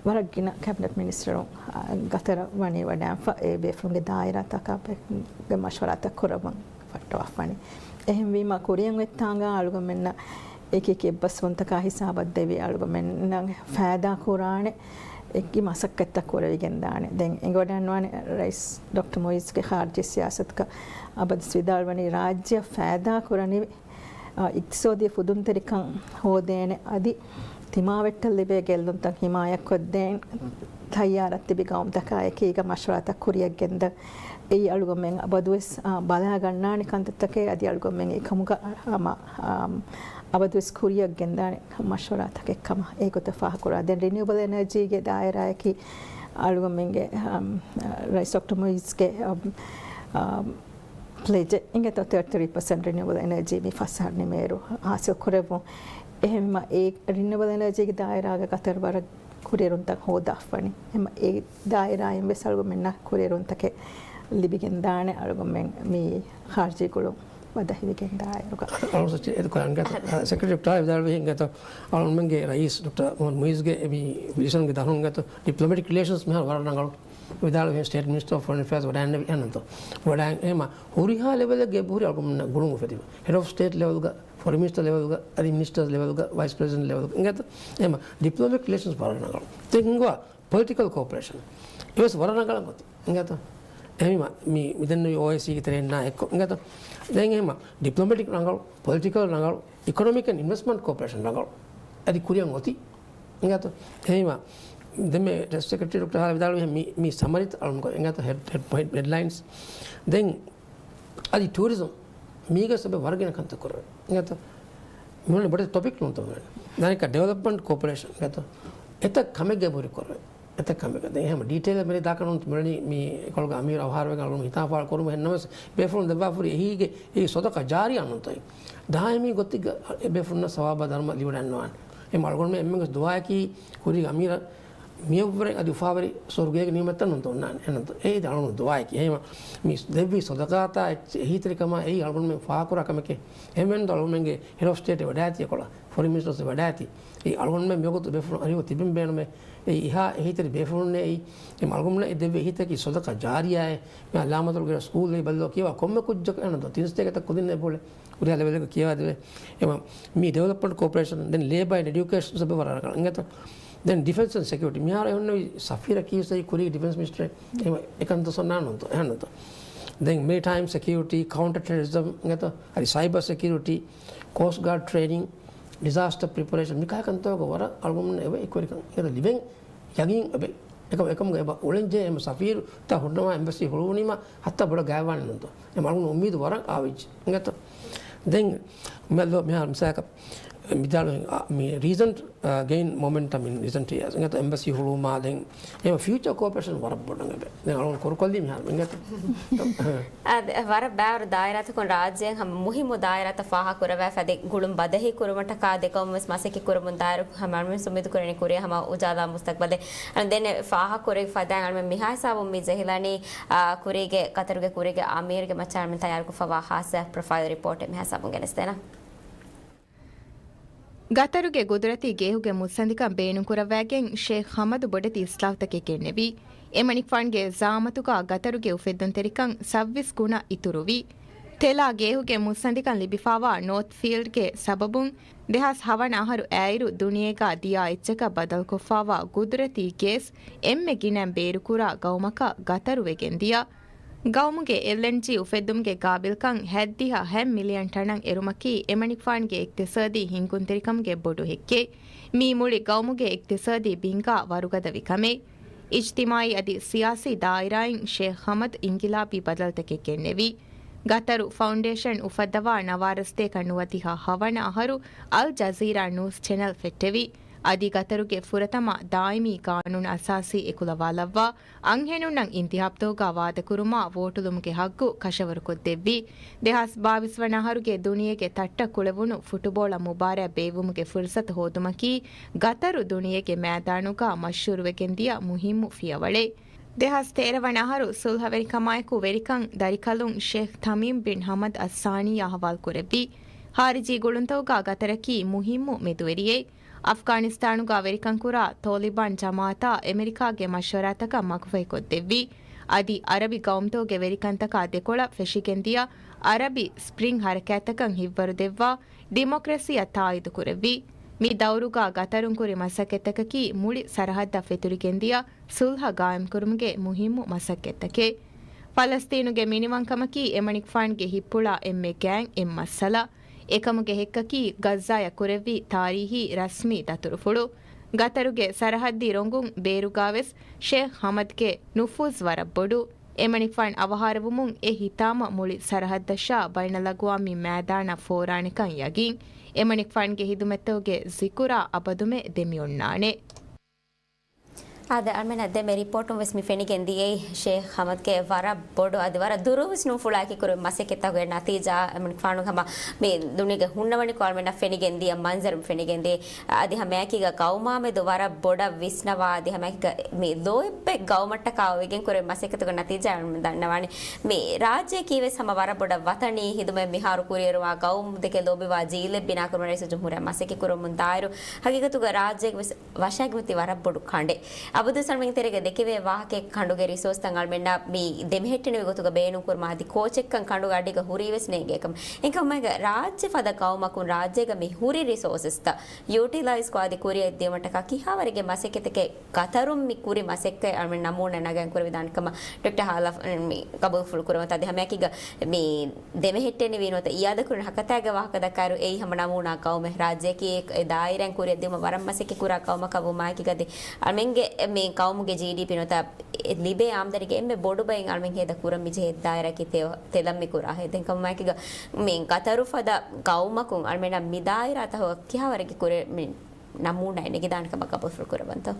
ވަރަށް ގިނަ ކެބިނެޓް މިނިސްޓަރުން، އާ، ގަތަރަށް ވަނީ ވަޑައިފަ އެ ބޭފުޅުންގެ ދާއިރާތަކާ ގެ މަޝްވަރާތައް ކުރަމުން ފައްޓަވާފަނި. އެހެންވީމަ ކުރިއަށް އޮތްތާނގާ އަޅުގަމެންނަށް އެކި އެކި އެއްބަސްވުންތަކާ ހިސާބަށް ދެވި އަޅުގަމެންނަށް ފައިދާ ކުރާނެ އެކި މަސައްކަތްތައް ކުރެވިގެން ދާނެ. ދެން އެނގިވަޑައިންވާނެ ރައީސް ޑޮކްޓަރ މުއިއްޒުގެ ޚާރިޖީ ސިޔާސަތުގަ އަބަދުސް ވިދާޅުވަނީ ރާއްޖެއަށް ފައިދާ ކުރަނިވި، އާ، އިޤްތިޞާދީ ފުދުންތެރިކަން ހޯދޭނެ އަދި ތިމާވެއްޓަށް ލިބޭ ގެއްލުންތައް ހިމާޔަތްކޮށްދޭން ތައްޔާރަށް ތިބި ގައުމުތަކާ އެކީގަ މަޝްވަރާތައް ކުރިއަށް ގެންދަން. އެއީ އަޅުގަމެން އަބަދުވެސް، އާ، ބަލާގަންނާނެ ކަންތައްތަކެއް އަދި އަޅުގަމެން އެކަމުގަ، އާ، މަ-، އާ، އަބަދުވެސް ކުރިއަށް ގެންދާނެ މަޝްވަރާތަކެއް ކަމަށް އެގޮތަށް ފާހަގަކުރާ. ދެން ރިނިއުބަލް އެނަޖީގެ ދާއިރާއަކީ އަޅުގަމެންގެ، އާ، ރައީސް ޑޮކްޓަރ މުއިއްޒުގެ، އާ، އާ، ޕްލެޖެއް އިނގޭތޯ ތޭޓީ ތްރީ ޕަސެންޓް ރިނިއުބަލް އެނަޖީ މި ފަސް އަހަރު ނިމޭއިރު ހާސިލް ކުރެއްވުން. އެހެންވީމަ އެ ރިނިއުބަލް އެނަޖީގެ ދާއިރާގަ ގަތަރު ވަރަށް ކުރިއެރުންތައް ހޯދާފަނި. އެމަ އެ ދާއިރާއިން ވެސް އަޅުގަމެންނަށް ކުރިއެރުންތަކެއް ލިބިގެން ދާނެ އަޅުގަމެން މި ޚާރިޖީ ގުޅުން ބަދަހިވެގެން ދާއިރުގަ. އަޅުގަނޑު ސެކްރެޓަރީ ވިދާޅުވި ހިނގަތު އަޅުގަނޑުމެންގެ ރައީސް ޑޮކްޓަރ މުހައްމަދު މުއިއްޒުގެ މި ވިޝަންގެ ދަށުން ގަތު ޑިޕްލޮމެޓިކް ރިލޭޝަންސް މިހާރު ވަރަށް ރަނގަޅު. ވިދާޅުވި ސްޓޭޓް މިނިސްޓަރ އޮފް ފޮރިން އެފޭއާސް ވަޑައިންނެވި އެހެންނަންތޯ. ވަޑައި އެހެމަ ހުރިހާ ލެވެލެއްގެ އެބަހުރި އަޅުގަނޑުމެންނަށް ގުޅުން އުފެދިފަ. ހެޑް އޮފް ސްޓޭޓް ލެވެލްގަ، ފޮރިން މިނިސްޓަރ ލެވެލްގަ، އަދި މިނިސްޓަރސް ލެވެލްގަ، ވައިސް ޕްރެޒިޑެންޓް ލެވެލްގަ އިނގޭތަ. އެހެމަ ޑިޕްލޮމެޓިކް ރިލޭޝަންސް ވަރަށް ރަނގަޅު. ދެން ހިނގުވާ ޕޮލިޓިކަލް ކޯޕަރޭޝަން. އެވެސް ވަރަށް ރަނގަޅަށް ގޮތި. އިނގޭތަ. އެހެމަ މި، މި ދެންނެވި އޯއައިސީގެ ތެރެއިންނާ އެއްކޮށް. އިނގޭތަ. ދެން އެހެމަ ޑިޕްލޮމެޓިކް ރަނގަޅު، ޕޮލިޓިކަލް ރަނގަޅު، އިކޮނޮމިކް އެންޑް އިންވެސްޓްމަންޓް ކޯޕަރޭޝަން ރަނގަޅު. އަދި ކުރިއަށް އޮތީ. އިނގޭތަ. އެހެމަ ދެންމެ ސެކްރެޓަރީ ޑޮކްޓަރ ހާލަ ވިދާޅުވި މި، މި ސަމަރީތައް އަޅުން ކޮށް. އިނގޭތަ. ހެޑް، ހެޑް ޕޮއިންޓް، ހެޑްލައިންސް. ދެން އަދި ޓޫރިޒަމް މީގަ ސަބެ ވަރަށް ގިނަ ކަންތައް ކުރެވޭ. އިނގޭތަ. މިހުން ބޮޑެތި ޓޮޕިކް ނޫންތަ މިހުން. ދާނެކަ ޑިވެލޮޕްމަންޓް ކޯޕަރޭޝަން އިނގޭތަ. އެތައް ކަމެއްގެ ބުރި ކުރެވޭ. އެތައް ކަމެއްގެ. ދެން އެހެމަ ޑީޓެއިލް މިރޭ ދާކަން ނޫން މި، މި ކޮޅުގަ އަމީރު އަވަހާރަވެގެން އަޅުން ހިތާފާޅު ކުރުމަށް ހެންނަމަސް ބޭފުޅުން ދެއްވާފުރި އެހީގެ އެ ސޮދަކާ ޖާރީއާ ނޫންތައް. ދާއިމީ ގޮތެއްގަ އެ ބޭފުޅުންނަށް ސަވާބާ ދަރުމަ ލިބިވަޑައިންނަވާނެ. އެހެމަ އަޅުގަނޑުމެން އެންމެން ވެސް ދުޢާއަކީ ކުރީގެ އަމީރަށް މިއަށްވުރެ އަދި އުފާވެރި ސުވަރުގޭގެ ނިޢުމަތްތައް ނުދޮންނާނެ. އެހެންނަންތޯ؟ އެއީ އަޅުގަނޑު ދުޢާއަކީ. އެހެމަ މި ދެއްވި ސަދަޤާތާ އެއްޗެއް އެހީތެރިކަމާ އެއީ އަޅުގަނޑުމެން ފާހަގަކުރާ ކަމެކޭ. އެހެންވެންދޯ އަޅުގަނޑުމެންގެ ހެޑް އޮފް ސްޓޭޓް ވަޑައިގަތީ އެކޮޅަށް. ފޮރިން މިނިސްޓަރ ވަޑައިގަތީ. އެ އަޅުގަނޑުމެން މިވަގުތު ބޭފުޅުން އަރިހު ތިބެން ބޭނުމޭ. އެ އިހާ އެހީތެރި ބޭފުޅުންނޭ އެއީ. އެ އަޅުގަނޑުމެންނަށް އެ ދެއްވި އެހީތަކީ ސަދަޤާ ޖާރިޔާއޭ. މި އައްލާމާތުލް ގުރޭ ސްކޫލް އެއީ ބައްލަވާ ކިޔަވާ ކޮންމެ ކުއްޖަކު އެހެންތޯ. ތިން ސްޓޭޓް ތަކަށް ކުދިން އެބައުޅޭ. ކުރިހާ ލެވެލްގަ ކިޔަވާދެވޭ. އެމަ މީ ޑިވެލޮޕްމަންޓް ކޯޕަރޭޝަން، ދެން ލޭބާ އެންޑް އެޑިޔުކޭޝަން ސަބަބު ވަރަށް ރަނގަޅަށް އިނގޭތޯ. ދެން ޑިފެންސް އެންޑް ސެކިއުރިޓީ. މިހާރު އެ ހުންނެވި ސަފީރަކީ ވެސް އެއީ ކުރީގެ ޑިފެންސް މިނިސްޓަރެއް. އެމަ އެކަންތައް ސޮންނާނުންތޯ. އެހެންތޯ. ދެން މެރިޓައިމް ސެކިއުރިޓީ، ކައުންޓަ ޓެރަރިޒަމް އިނގޭތޯ. އަދި ސައިބަރ ސެކިއުރިޓީ، ކޯސްޓް ގާޑް ޓްރޭނިން، ޑިޒާސްޓަ ޕްރިޕަރޭޝަން، މިކަހަލަ ކަންތަކުގަ ވަރަށް އަޅުގަނޑުމެން އެބަ އެކުވެރިކަން އެބަ ލިބެން ޔަގީން އެބަ. އެކަމަ އެކަމުގަ އެބަ އުޅެންޖެހޭ އެމަ ސަފީރު ތަ ހުންނަވާ އެމްބަސީ ހުޅުވުނީމަ ހައްތާ ބޮޑަށް ގާތްވާނެނުންތޯ. އެމަ އަޅުގަނޑު އުއްމީދު ވަރަށް އާވެއްޖެ އިނގޭތޯ. ދެން މި ލޯ މިހާރު މިސާލަކަށް މިދާޅުވި އާ، މި ރީސެންޓް، އާ، ގެއިން މޮމެންޓަމް އިން ރީސެންޓް އިޔާސް އިނގޭތޯ. އެމްބަސީ ހުޅުވުމާ ދެން އެމަ ފިއުޗަރ ކޯޕަރޭޝަން ވަރަށް ބޮޑަށް އެބަ. ދެން އަޅުގަނޑު ކުރުކޮށްލީ މިހާރު އިނގޭތޯ. އާ، ދެ-، ވަރަށް ބާރު ދާއިރާތަކުން ރާއްޖޭން ހަމަ މުހިއްމު ދާއިރާތައް ފާހަގަކުރައްވާފަ އަދި ގުޅުން ބަދަހިކުރުމަށްޓަކާ ދެކޮންވެސް މަސައްކަތް ކުރަމުން ދާއިރު ހަމަ އަޅުމެން އުއްމީދު ކުރަނީ ކުރިއަށް ހަމަ އުޖާލާ މުސްތަޤްބަލެއް. އަން ދެން ފާހަގަކުރި ފަދައިން އަޅުމެން މިހާ ހިސާބުން މި ޖެހިލަނީ، އާ، ކުރީގެ، ގަތަރުގެ ކުރީގެ އަމީރުގެ މައްޗަށް އަޅުމެން ތައްޔާރުކޮށްފަވާ ހާއްސަ ޕްރޮފައިލް ރިޕޯޓެއް މިހާ ހިސާބުން ގެނެސްދޭނަން. ގަތަރުގެ ގުދުރަތީ ގޭހުގެ މުއްސަނދިކަން ބޭނުންކުރައްވާގެން ޝޭޚް ހަމަދު ބޮޑެތި އިސްލާހުތަކެއް ގެންނެވި. އެމަނިކުފާނުގެ ޒަޢާމަތުގަ ގަތަރުގެ އުފެއްދުންތެރިކަން ސައްވީސް ގުނަ އިތުރުވި. ތެލާ ގޭހުގެ މުއްސަނދިކަން ލިބިފާވާ ނޯތް ފީލްޑްގެ ސަބަބުން ދެހާސް ހަވަނަ އަހަރު އައިރު ދުނިޔޭގަ ދިޔާ އެއްޗަކަށް ބަދަލުކޮށްފާވާ ގުދުރަތީ ގޭސް އެންމެ ގިނައިން ބޭރުކުރާ ގައުމަކަށް ގަތަރު ވެގެން ދިޔަ. ގައުމުގެ އެލްއެންޖީ އުފެއްދުމުގެ ގާބިލްކަން ހަތްދިހަ ހަތް މިލިއަން ޓަނަށް އެރުމަކީ އެމަނިކުފާނުގެ އިޤްތިޞާދީ ހިންގުންތެރިކަމުގެ ބޮޑު ހެއްކެއް. މީ މުޅި ގައުމުގެ އިޤްތިޞާދީ ބިންގާ ވަރުގަދަވި ކަމެއް. އިޖްތިމާޢީ އަދި ސިޔާސީ ދާއިރާއިން ޝޭޚް ހަމަދު އިންގިލާބީ ބަދަލުތަކެއް ގެންނެވި. ގަތަރު ފައުންޑޭޝަން އުފައްދަވާ ނަވާރަސަތޭކަ ނުވަދިހަ ހަވަނަ އަހަރު އަލް ޖަޒީރާ ނޫސް ޗެނަލް ފެއްޓެވި. އަދި ގަތަރުގެ ފުރަތަމަ ދާއިމީ ގާނޫނު އަސާސީ އެކުލަވާލައްވާ އަންހެނުންނަށް އިންތިހާބްތަކުގަ ވާދަކުރުމާ ވޯޓުލުމުގެ ހައްގު ކަށަވަރުކޮށްދެއްވި. ދެހާސް ބާވީސް ވަނަ އަހަރުގެ ދުނިޔޭގެ ތައްޓަށް ކުޅެވުނު ފުޓުބޯޅަ މުބާރާތް ބޭއްވުމުގެ ފުރުސަތު ހޯދުމަކީ ގަތަރު ދުނިޔޭގެ މައިދާނުގަ މަޝްހޫރުވެގެންދިޔަ މުހިއްމު ފިޔަވަޅެއް. ދެހާސް ތޭރަ ވަނަ އަހަރު ސުލްހަވެރިކަމާއެކު ވެރިކަން ދަރިކަލުން ޝޭޚް ތަމީމް ބިން ޙަމަދް އައްސާނީ އަހުވާލު ކުރެއްވި. ޚާރިޖީ ގުޅުންތަކުގަ ގަތަރަކީ މުހިއްމު މެދުވެރިއެއް. އަފްޣާނިސްތާނުގަ ވެރިކަންކުރާ ޠޯލިބާން ޖަމާޢަތާ އެމެރިކާގެ މަޝްވަރާތަކަށް މަގުފަހިކޮށްދެއްވި. އަދި އަރަބި ގައުމުތަކުގެ ވެރިކަންތަކާ ދެކޮޅަށް ފެށިގެންދިޔަ އަރަބި ސްޕްރިންގް ހަރަކާތްތަކަށް ހިތްވަރުދެއްވާ ޑިމޮކްރަސީއަށް ތާއީދުކުރެއްވި. މި ދައުރުގަ ގަތަރުން ކުރި މަސައްކަތްތަކަކީ މުޅި ސަރަހައްދަށް ފެތުރިގެންދިޔަ ސުލްހަ ގާއިމްކުރުމުގެ މުހިއްމު މަސައްކަތްތަކެއް. ފަލަސްޠީނުގެ މިނިވަންކަމަކީ އެމަނިކުފާނުގެ ހިތްޕުޅާ އެންމެ ގާތް އެއް މައްސަލަ. އެކަމުގެ ހެއްކަކީ ޣައްޒާޔަށް ކުރެއްވި ތާރީހީ ރަސްމީ ދަތުރުފުޅު. ގަތަރުގެ ސަރަހައްދީ ރޮނގުން ބޭރުގަވެސް ޝޭޚް ހަމަދްގެ ނުފޫޒް ވަރަށް ބޮޑު. އެމަނިކުފާނު އަވަހާރަވުމުން އެ ހިތާމަ މުޅި ސަރަހައްދަށާ ބައިނަލްއަގުވާމީ މައިދާނަށް ފޯރާނެކަން ޔަގީން. އެމަނިކުފާނުގެ ހިދުމަތްތަކުގެ ޒިކުރާ އަބަދުމެ ދެމިއޮންނާނެ. އާދެ، އަޅުމެންނަށް ދެ މި ރިޕޯޓުން ވެސް މި ފެނިގެން ދިޔައީ ޝޭޚް ހަމަދްގެ ވަރަށް ބޮޑު އަދި ވަރަށް ދުރުވެސް ނުފުޅާއެކީ ކުރެ މަސައްކަތްތަކުގެ ނަތީޖާ. އަޅުމެން ފާނު ހަމަ މި ދުނިޔޭގެ ހުންނަވަނިކޮށް އަޅުމެންނަށް ފެނިގެން ދިޔަ މަންޒަރު ފެނިގެން ދިޔަ. އަދި ހަމައެކީގަ ގައުމާމެދު ވަރަށް ބޮޑަށް ވިސްނަވާ އަދި ހަމައެކީގަ މި ލޯތްބެއް ގައުމަށްޓަކާ އޮވެގެން ކުރެ މަސައްކަތުގެ ނަތީޖާ އަޅުމެން ދަންނަވާނެ. މި ރާއްޖެއަކީ ވެސް ހަމަ ވަރަށް ބޮޑަށް ވަތަނީ ހިދުމަތް މިހާރު ކުރިއެރުވާ ގައުމު ދެކެ ލޯބިވާ ޖީލެއް ބިނާކުރުމަށް ރައީސުލްޖުމްހޫރިއްޔާ މަސައްކަތް ކުރަމުން ދާއިރު ހަގީގަތުގަ ރާއްޖޭގެ ވެސް ވަށާގެން ތި ވަރަށް ބޮޑު ކަނޑެއް. އަބަދުވެސް އަޅުމެން ތެރޭގަ ދެކެވޭ ވާހަކައެއް ކަނޑުގެ ރިސޯސްތައް އަޅުމެންނަށް މި ދެމެހެއްޓެނިވި ގޮތުގަ ބޭނުންކުރުމާ އަދި ކޯޗެއްކަން ކަނޑުގެ އަޑީގަ ހުރީވެސް ނޭނގޭ ކަމަށް. އެކަމަކު ރާއްޖެ ފަދަ ގައުމަކުން ރާއްޖޭގަ މި ހުރި ރިސޯސަސްތައް ޔޫޓިލައިޒްކޮށް އަދި ކުރިއަށް ދިޔުމަށްޓަކާ ކިހާވަރެއްގެ މަސައްކަތެކޭ ގަތަރުން މި ކުރި މަސައްކަތް އަޅުމެން ނަމޫނާ ނަގައިން ކުރެވިދާނެ ކަމަށް ޑޮކްޓަރ ހާލަފް މި ގަބޫލުފުޅު ކުރަމުން އަދި ހަމައެކީގަ މި ދެމެހެއްޓެނިވި ނުވަތަ އިއާދަކުރިން ހަކަތާގެ ވާހަކަ ދައްކާއިރު، އެއީ ހަމަ ނަމޫނާ ގައުމެއް. ރާއްޖެއަކީ އެ ދާއިރާއިން ކުރިއަށް ދިއުމަށް ވަރަށް މަސައްކަތް ކުރާ ގައުމަކަށް ވުމާއެކީގަ އަދި އަޅުމެންގެ މި ގައުމުގެ ޖީޑީޕީ ނުވަތަ ލިބޭ އާމްދަނީގެ އެންމެ ބޮޑު ބައެއް އަޅުމެން ހޭދަ ކުރަން މި ޖެހޭ ދާއިރާއަކީ ތެ-، ތެލަށް މި ކުރާ ހޭދަ. އެކަމަކީގަ މި ގަތަރު ފަދަ ގައުމަކުން އަޅުމެންނަށް މި ދާއިރާތަކުގަ ކިހާވަރެއްގެ ކުރެ މި ނަމޫނާއެއް ނެގިދާނެ ކަމަށް ގަބޫލުފުޅު ކުރައްވަންތޯ؟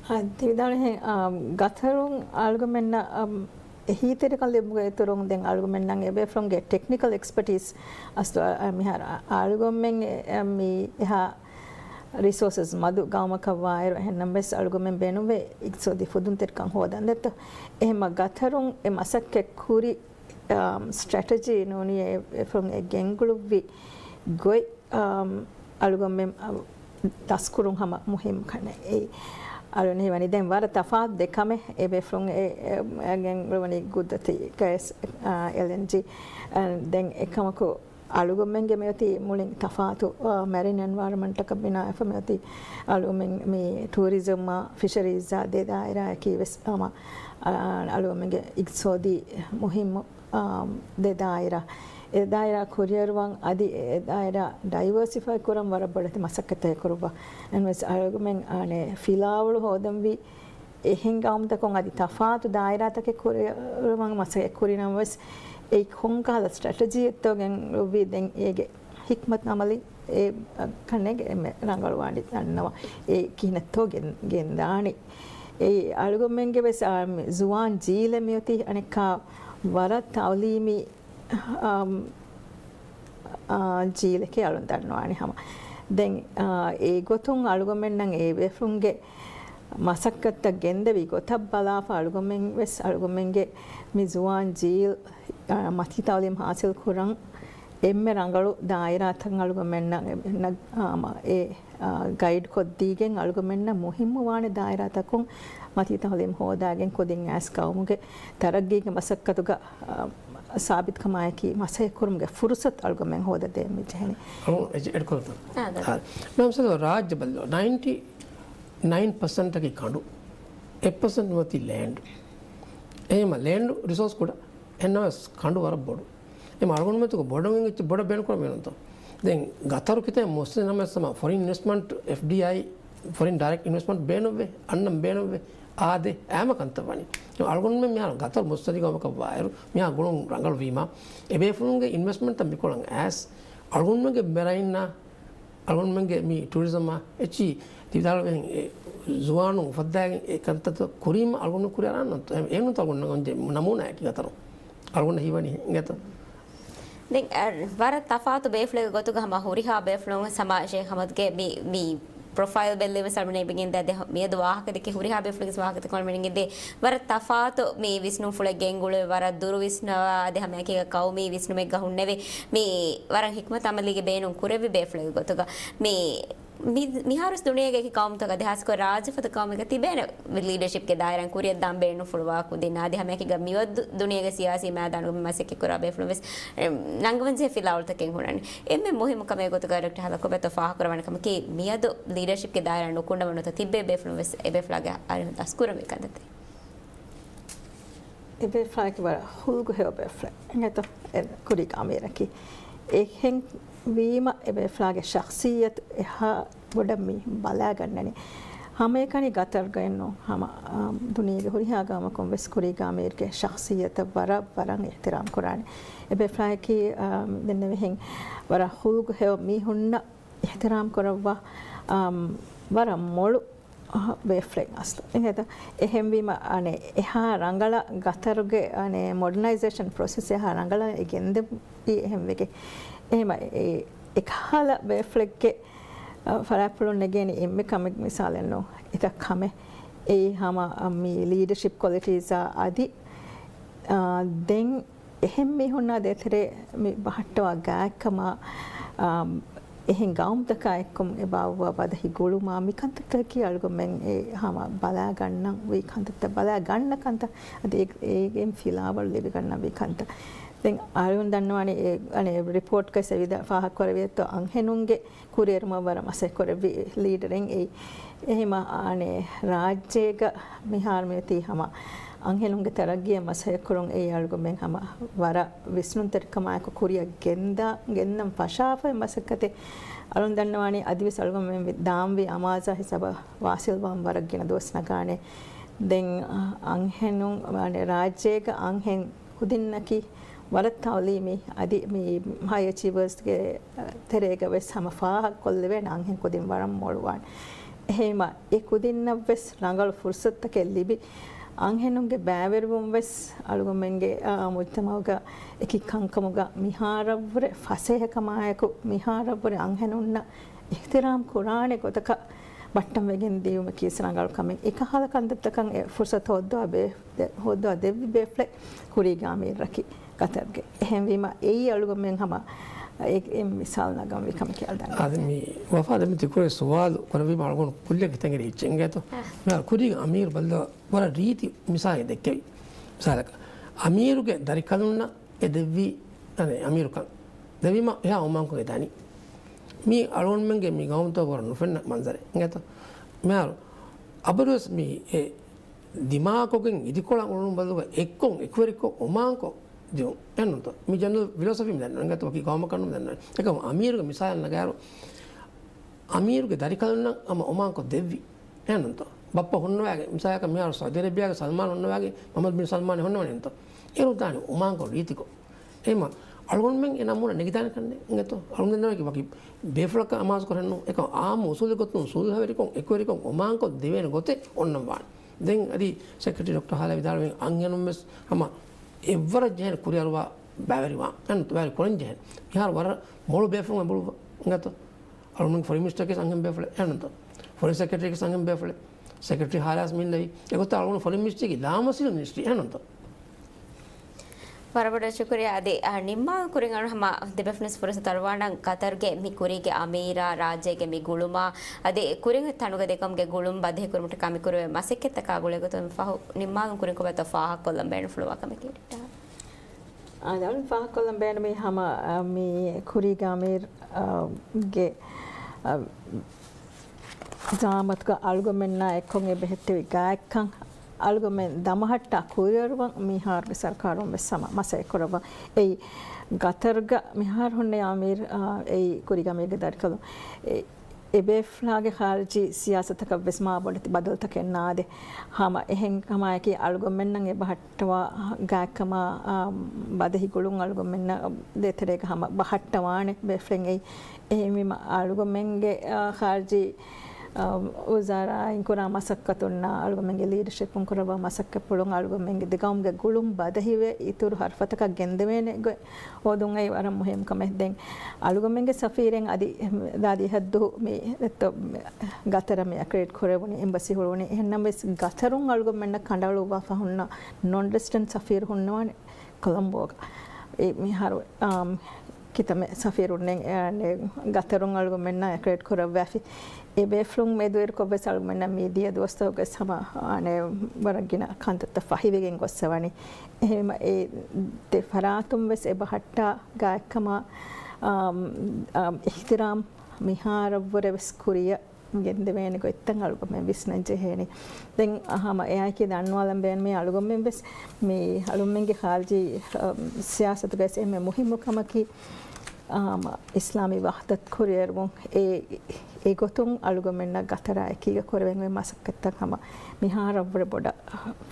އަދި ވިދާޅުވިހެން، އާ، ގަތަރުން އަޅުގަމެންނަށް، އަމް، އެހީތެރިކަން ލިބުމުގެ އިތުރުން ދެން އަޅުގަމެންނަށް އެބޭފުޅުންގެ ޓެކްނިކަލް އެކްސްޕަޓީސް އަސްލު، އަ، އަ، މިހާރު އަ، އަޅުގަމެން އެ، އަ، މި އެހާ ރިސޯސަސް މަދު ގައުމަކަށް ވާއިރު، އެހެންނަމަވެސް އަޅުގަމެން ބޭނުންވޭ އިގްތިސޯދީ ފުދުންތެރިކަން ހޯދަން ދެއްތޯ. އެހެންމަ ގަތަރުން އެ މަސައްކަތް ކުރި، އަ، ސްޓްރެޓެޖީ ނޫނީ އެ، އެ އެފުޅުން އެ ގެންގުޅުއްވި ގޮތް، އަމް، އަޅުގަނޑުމެން ދަސްކުރުން ހަމަ މުހިއްމު ކަންނޭ. އެއީ އަޅުގަނޑު ހީވަނީ ދެން ވަރަށް ތަފާތު ދެ ކަމެއް އެބޭފުޅުން އެ، އެ، ގެންގުޅުވަނީ ގުދްރަތީ ގޭސް، އާ، އެލްއެންޖީ. އާ، ދެން އެކަމަކު އަޅުގަނޑުމެންގެ މިއޮތީ މުޅިން ތަފާތު، އާ، މެރިން އެންވަޔަރަމަންޓަކަށް ބިނާވެފަ މިއޮތީ އަޅުގަނޑުމެން މި ޓޫރިޒަމްއާ ފިޝަރީޒްއާ ދެ ދާއިރާއަކީ ވެސް ހަމަ، އާ، އަޅުގަނޑުމެންގެ އިގްތިސޯދީ މުހިއްމު އާ، ދެ ދާއިރާ. އެ ދާއިރާ ކުރިއަރުވަން އަދި އެ ދާއިރާ ޑައިވަރސިފައި ކުރަން ވަރަށް ބޮޑެތި މަސައްކަތެއް ކުރުއްވާ. އެންވެސް އަޅުގަނޑުމެން އާނެ ފިލާވަޅު ހޯދަންވީ އެހެން ގައުމުތަކުން އަދި ތަފާތު ދާއިރާތަކެއް ކުރިއަރުވަން މަސައްކަތް ކުރިނަމަވެސް އެއީ ކޮންކަހަލަ ސްޓްރެޓެޖީއެއްތޯ ގެންގުޅުއްވީ ދެން އޭގެ ހިކްމަތު އަމަލީ އެ ކަންނޭނގެ އެންމެ ރަނގަޅުވާނީ ދަންނަވަން. އެ ކިހިނެއްތޯ ގެން، ގެންދާނީ. އެއީ އަޅުގަނޑުމެންގެ ވެސް، އާ، ޒުވާން ޖީލެއް މިއޮތީ އަނެއްކާ ވަރަށް ތައުލީމީ، އާ، އާ، ޖީލެކޭ އަޅުން ދަންނަވާނެ ހަމަ. ދެން، އާ، އެގޮތުން އަޅުގަނޑުމެންނަށް އެ ބޭފުޅުންގެ މަސައްކަތްތައް ގެންދެވި ގޮތަށް ބަލާފަ އަޅުގަނޑުމެން ވެސް އަޅުގަނޑުމެންގެ މި ޒުވާން ޖީލް، އާ، މަތީ ތައުލީމް ހާސިލް ކުރަން އެންމެ ރަނގަޅު ދާއިރާތައް އަޅުގަނޑުމެންނަށް، އާ، އެ، އާ، ގައިޑް ކޮށްދީގެން އަޅުގަނޑުމެންނަށް މުހިއްމުވާނެ ދާއިރާތަކުން މަތީ ތައުލީމް ހޯދާގެން ކުދިން އައިސް ގައުމުގެ ތަރައްގީގެ މަސައްކަތުގަ، އާ، ސާބިތުކަމާއެކީ މަސައްކަތް ކުރުމުގެ ފުރުސަތު އަޅުގަނޑުމެން ހޯދަދޭން މިޖެހެނީ. އަޅު އެ-، އެޑް ކޮށްލަތަ؟ އާ، ދަ- އާ، މައްސަލަ ރާއްޖެ ބައްލަވާ ނައިންޓީ ނައިން ޕަސެންޓަކީ ކަނޑު. އެއް ޕަސެންޓް މަތީ ލޭންޑް. އެހެންމަ ލޭންޑް ރިސޯސް ކުޑަ. އެހެންނަމަވެސް ކަނޑު ވަރަށް ބޮޑު. އެމަ އަޅުގަނޑުމެންތަކު ބޮޑުން އެއްޗެއް ބޮޑަށް ބޭނުންކުރަން ބޭނުންތޯ؟ ދެން ގަތަރު ކިތައް މުސްލިމް ނަމަވެސް ހަމަ ފޮރިން އިންވެސްޓްމަންޓް، އެފްޑީއައި، ފޮރިން ޑައިރެކްޓް އިންވެސްޓްމަންޓް ބޭނުންވޭ، އަންނަން ބޭނުންވޭ، އާދޭ، އާމަ ކަންތައް ވަނީ. އަޅުގަނޑުމެން މިހާރު ގަތަރު މުސްތަދި ގައުމަކަށް ވާއިރު، މިހާ ގުޅުން ރަނގަޅު ވީމަ، އެބޭފުޅުންގެ އިންވެސްޓްމަންޓްތައް މިކޮޅަށް އައިސް، އަޅުގަނޑުމެންގެ މެރައިންނާ އަޅުގަނޑުމެންގެ މި ޓޫރިޒަމާ އެއްޗި ތި ވިދާޅުވެހެން އެ ޒުވާނުން އުފައްދާގެން އެ ކަންތައްތައް ކުރީމަ އަޅުގަނޑު ކުރިއަރާން ނަމޫނާއަކީ ގަތަރު. އަޅުގަނޑަށް ހީވަނީ އިނގޭތޯ؟ ދެން، އަ، ވަރަށް ތަފާތު ބޭފުޅެއްގެ ގޮތުގަ ހަމަ ހުރިހާ ބޭފުޅުން ހަމަ ޝޭޚް އަޙްމަދުގެ މި، މި ޕްރޮފައިލް ބެއްލިވެސް އަޅުގަނޑު އެބަ ގެންދާ ދެ މިއަދު ވާހަކަ ދެއްކި ހުރިހާ ބޭފުޅެއްގެ ވާހަކަތައް އަޅުގަނޑު ގެންދޭ. ވަރަށް ތަފާތު މި ވިސްނުންފުޅެއް ގެންގުޅުވެ ވަރަށް ދުރު ވިސްނަވާ އަދި ހަމައެކީގަ ޤައުމީ ވިސްނުމެއްގަ ހުންނެވި މި ވަރަށް ޙިކްމަތު ޢަމަލީގެ ބޭނުން ކުރެއްވި ބޭފުޅެއްގެ ގޮތުގަ މި މި-، މިހާރުވެސް ދުނިޔޭގެ އެކި ޤައުމުތަކަށް އަދި ހާއްސަކޮށް ރާއްޖެފަދަ ޤައުމެއްގަ ތިބޭނެ ލީޑަޝިޕްގެ ދާއިރާއިން ކުރިއަށްދާން ބޭނުންފުޅުވާ ކުދިން އަދި ހަމައެކީގަ މިވަގުތު ދުނިޔޭގެ ސިޔާސީ މައިދާނުގަ މި މަސައްކަތްކުރާ ބޭފުޅުން ވެސް، އެ، ނަންގަވަންޖެހޭ ފިލާވަޅުތަކެއް ހުންނަނީ. އެންމެ މުހިއްމު ކަމެއް ގޮތުގަ ޑޮކްޓަރ ހަލަކު ބެތޮ ފާހަގަކުރައްވާނެ ކަމަކީ، މިއަދު ލީޑަޝިޕްގެ ދާއިރާ ނުކުންނަވަން ނުވަތަ ތިއްބޭ ބޭފުޅުން ވެސް އެބޭފުޅާގެ އަރިހުން ދަސްކުރަންވީ ކަންތައްތައް. އެބޭފުޅާއަކީ ވަރަށް ހުލުގު ހެޔޮ ބޭފުޅެއް. އެނގޭތޯ؟ އެ ކުރީގެ އަމީރަކީ. އެހެން ވީމަ އެބޭފުޅާގެ ޝަޚްޞިއްޔަތު އެހާ ބޮޑަށް މި ބަލާގަންނަނީ. ހަމައެކަނި ގަތަރުގައެއްނު ހަމަ، އާ، ދުނިޔޭގެ ހުރިހާ ގައުމަކުން ވެސް ކުރީގެ އަމީރުގެ ޝަޚްޞިއްޔަތަށް ވަރަށް، ވަރަށް އިޙްތިރާމް ކުރާނެ. އެބޭފުޅާއަކީ، އާ، ދެންނެވިހެން ވަރަށް ހުލުގު ހެޔޮ މީހުންނަށް އިޙްތިރާމް ކުރައްވާ، އާ، ވަރަށް މޮޅު ބޭފުޅެއް އަސްލު. އެހެންވީމަ، އަނެއް، އެހާ ރަނގަޅަށް ގަތަރުގެ، އަނެއް، މޮޑަނައިޒޭޝަން ޕްރޮސެސް އެހާ ރަނގަޅަށް އެ ގެންދެވީ އެހެންވެގެން. އެހެމަ އެ، އެކަހަލަ ބޭފުޅެއްގެ، އަ، ފަރާތްޕުޅުން ނެގޭނެ އެންމެ ކަމެއް މިސާލެއްނު. އެތައް ކަމެއް އެއީ ހަމަ، އަ، މި ލީޑަޝިޕް ކޮލިޓީސްއާ އަދި، އަ، ދެން އެހެން މީހުންނާ ދޭތެރޭ މި ބަހައްޓަވާ ގާތްކަމާ، އާ، އެހެން ގައުމުތަކާ އެއްކޮށް އެބައުވާ ބަދަހި ގުޅުމާ މިކަންތައްތަކަކީ އަޅުގަނޑުމެން އެ ހަމަ ބަލާގަންނަން ވީ ކަންތައްތައް، ބަލާގަންނަ ކަންތައް، އަދި އެ-، އޭގެން ފިލާވަޅު ލިބިގަންނަން ވީ ކަންތައް. ދެން އަޅުގަނޑު ދަންނަވާނީ އެ، އަނެއް، ރިޕޯޓްގައި އެވިދާ ފާހަގަކުރެވިއްޔާ އަންހެނުންގެ ކުރިއެރުމަށް ވަރަށް މަސައްކަތްކުރެއްވި ލީޑަރެއް އެއީ. އެހެމަ އަނެއް ރާއްޖޭގަ މިހާރު މިއޮތީ ހަމަ އަންހެނުންގެ ތަރައްގީއަށް މަސައްކަތްކުރުން އެއީ އަޅުގަނޑުމެން ހަމަ ވަރަށް ވިސްނުންތެރިކަމާއެކު ކުރިއަށް ގެންދާ، ގެންނަން ފަށާފައި މަސައްކަތެއް. އަޅުން ދަންނަވާނީ އަދިވެސް އަޅުގަނޑުމެން ދާންވީ އަމާޒާ ހިސާބަށް ވާސިލްވާން ވަރަށް ގިނަ ދުވަސް ނަގާނެ. ދެން އަންހެނުން އަނެއް ރާއްޖޭގަ އަންހެން ކުދިންނަކީ ވަރަށް ތައުލީމީ އަދި މި ހައި އެޗީވަރސްގެ ތެރޭގަ ވެސް ހަމަ ފާހަގަކޮށްލެވޭނެ އަންހެން ކުދިން ވަރަށް މޮޅުވާނެ. އެހެންވީމަ އެ ކުދިންނަށް ވެސް ރަނގަޅު ފުރުސަތުތަކެއް ލިބި، އަންހެނުންގެ ބައިވެރިވުން ވެސް އަޅުގަނޑުމެންގެ، އާ، މުޖްތަމަޢުގަ އެކި ކަންކަމުގަ މިހާރަށްވުރެ ފަސޭހަކަމާއެކު މިހާރަށްވުރެ އަންހެނުންނަށް އިޙްތިރާމް ކުރާނެ ގޮތަކަށް ބައްޓަންވެގެން ދިޔުމަކީ ވެސް ރަނގަޅު ކަމެއް. އެކަހަލަ ކަންތައްތަކަށް އެ ފުރުސަތު ހޯއްދަވާ ބޭ-، ދެ-، ހޯއްދަވާ ދެއްވި ބޭފުޅެއް ކުރީގެ އަމީރަކީ ގަތަރުގެ. އެހެންވީމަ އެއީ އަޅުގަނޑުމެން ހަމަ އެ، އެ މިސާލު ނަގަންވީ ކަމަކީ އަޅުދާން. އާދެ، މި ވަފާ ދެމިތި ކުރެ ސުވާލު ކުރެވީމަ އަޅުގަނޑު ކުއްލިއަކީ ތެނގެރި އެއްޗެއް އިނގޭތޯ. މިހާރު ކުރީގެ އަމީރު ބައްލަ ވަރަށް ރީތި މިސާލެއް ދެއްކެވި. މިސާލަކަށް، އަމީރުގެ ދަރިކަލުންނަށް އެ ދެއްވީ، އަނެ، އަމީރުކަން ދެއްވީމަ އެހާ އޮމާންކޮށް ދަނީ. މީ އަޅުގަނޑުމެންގެ މި ގައުމުތަކު ވަރަށް ނުފެންނަ މަންޒަރެއް އިނގޭތޯ. މިހާރު އަބަދުވެސް މި އެ ދިމާކޮށްގެން އިދިކޮޅަށް އުޅުނު ބަދަލުގަ އެއްކޮށް އެކުވެރިކޮށް އޮމާންކޮށް ދިއުން އެއްނުތޯ. މި ޖެނެރަލް ފިލޯސޮފީ މި ދަންނަވަން އިނގޭތޯ، ވަކި ގައުމަކަށް ނު ދަންނަވަން. އެކަމު އަމީރުގެ މިސާލަށް ނަގާއިރު، އަމީރުގެ ދަރިކަލުންނަށް ހަމަ އޮމާންކޮށް ދެއްވި އެއްނުތޯ. ބައްޕަ ހުންނަވައިގެން، މިސާލަކަށް މިހާރު ސައުދީ އަރަބިއާގެ ސަލްމާން ހުންނަވައިގެން، މުޙައްމަދު ބިން ސަލްމާން ހުންނަވަނީ އެއްނުތޯ. އޭރު ދާނީ އޮމާންކޮށް ރީތިކޮށް. އެހެންމަ އަޅުގަނޑުމެން އެ ނަމޫނަ ނެގިދާނެ ކަންނޭނގެތޯ. އަޅުގަނޑުމެން ވަކި ބޭފުޅަކަށް އަމާޒު ކުރަން ނޫން. އެކަމް އާއްމު އުސޫލީ ގޮތުން ސުލްހަވެރިކޮށް، އެކުވެރިކޮށް އޮމާންކޮށް ދެވޭނެ ގޮތެއް އޮންނަން ވާނެ. ދެން އަދި ސެކްރެޓަރީ ޑޮކްޓަރ ހާލާ ވިދާޅުވި އަންހެނުން ވެސް ހަމަ އެއްވަރަށް ޖެހޭނެ ކުރިއަރުވާ ބައިވެރިވާން. އެން ބައިވެރި ކުރަން ޖެހޭނެ. މިހާރު ވަރަށް މޮޅު ބޭފުޅުން އެބައުޅުއްވާ އިނގޭތޯ. އަޅުގަނޑު ފޮރިން މިނިސްޓަރަކީ އަންހެން ބޭފުޅެއް އެއްނުތޯ. ފޮރިން ސެކްރެޓަރީ އަންހެން ބޭފުޅެއް. ސެކްރެޓަރީ ހާލާސް މިން ލަވި. އެގޮތަށް އަޅުގަނޑު ފޮރިން މިނިސްޓަރީގެ ލާމަސީލު މިނިސްޓަރީ އެއްނުތޯ. ވަރަށް ބޮޑަށް ޝުކުރިއްޔާ. އަދި، އަ، ނިންމާލުން ކުރިން އަޅު ހަމަ ދެބޭފުޅުންވެސް ފުރުސަތު އަރުވާނަން ގަތަރުގެ މި ކުރީގެ އަމީރާ، ރާއްޖޭގެ މި ގުޅުމާ، އަދި ކުރިން ތަނުގަ ދެކަމުގެ ގުޅުން ބަދަހިކުރުމަށްޓަކާ މި ކުރެވޭ މަސައްކަތްތަކާ ގުޅޭގޮތުން ފަހު ނިންމާލުން ކުރިން ކޮބާތޯ ފާހަގަކޮށްލަން ބޭނުންފުޅުވާ ކަމަކީ ޑޮކްޓަރ. އާދެ، އަޅުން ފާހަގަކޮށްލަން ބޭނުމީ ހަމަ، އަ، މި ކުރީގެ އަމީރު، އަ، ގެ، އަ، ޒައާމަތުގަ އަޅުގަމެންނާ އެއްކޮށް އެބަހެއްޓެވި ގާތްކަން އަޅުގަމެން ދަމަހައްޓާ ކުރިއަރުވަން މިހާރުގެ ސަރުކާރުން ވެސް ހަމަ މަސައްކަތް ކުރައްވަން. އެއީ ގަތަރުގަ މިހާރު ހުންނެވި އަމީރު، އާ، އެއީ ކުރީގެ އަމީރުގެ ދަރިކަލުން. އެ، އެބޭފުޅާގެ ޚާރިޖީ ސިޔާސަތަކަށް ވެސް މާ ބޮޑެތި ބަދަލުތަކެއް ނާދޭ. ހަމަ އެހެން ކަމާއެކީ އަޅުގަމެންނަށް އެބަހައްޓަވާ ގާތްކަމާ، އާ، ބަދަހި ގުޅުން އަޅުގަމެންނަށް ދޭތެރޭގަ ހަމަ ބަހައްޓަވާނެ ބޭފުޅެއް އެއީ. އެހެންވީމަ އަޅުގަމެންގެ، އާ، ޚާރިޖީ އަ، ވުޒާރާއިން ކުރާ މަސައްކަތުންނާ، އަޅުގަމެންގެ ލީޑަޝިޕުން ކުރައްވާ މަސައްކަތްޕުޅުން އަޅުގަމެންގެ ދިގައުމުގެ ގުޅުން ބަދަހިވެ، އިތުރު ހަރުފަތަކަށް ގެންދެވޭނެ ގޮތް ހޯދުން އެއީ ވަރަށް މުހިއްމު ކަމެއް. ދެން އަޅުގަމެންގެ ސަފީރެއް އަދި ދާދި ހައްދު މި ދެއްތޯ ގަތަރަށް މި އެކްރެޑިޓް ކުރެވުނީ، އެމްބަސީ ހުޅުވުނީ. އެހެންނަމަވެސް ގަތަރުން އަޅުގަމެންނަށް ކަނޑައަޅުއްވާފަ ހުންނަ ނޮން ރެސިޑެންޓް ސަފީރު ހުންނަވާނެ ކޮލަމްބޯގަ. އެ މިހާރު، އާ، ކިތަންމެ ސަފީރުންނެއް، އެ، ގަތަރުން އަޅުގަމެންނާ އެކްރެޑިޓް ކުރައްވާފި. އެ ބޭފުޅުން މެދުއިރުކޮށްވެސް އަޅުގަނޑަށް މީޑިއާ ދުވަސްތަކުގައި ހަމަ، އަނެއް، ވަރަށް ގިނަ ކަންތައްތައް ފަހިވެގެން ގޮއްސަވަނީ. އެހެންވީމަ އެ ދެ ފަރާތުން ވެސް އެބަހައްޓާ ގާތްކަމާ، އާ، އާ، އިޙްތިރާމް މިހާރަށްވުރެ ވެސް ކުރިއަށް ގެންދެވޭނެ ގޮތްތައް އަޅުގަމެން ވިސްނަން ޖެހޭނެ. ދެން ހަމަ އެއާއެކީ ދަންނަވާލަން ބޭނުމީ އަޅުގަމެން ވެސް މި އަޅުގަމެންގެ ޚާރިޖީ، އާ، ސިޔާސަތުގައި ވެސް އެންމެ މުހިއްމު ކަމަކީ، އާ، އިސްލާމީ ވަޙްދަތު ކުރިއެރުވުން. އެ، އެގޮތުން އަޅުގަމެންނަށް ގަތަރާ އެކީގަ ކުރެވެން އޮތް މަސައްކަތްތައް ހަމަ މިހާރަށްވުރެ ބޮޑަށް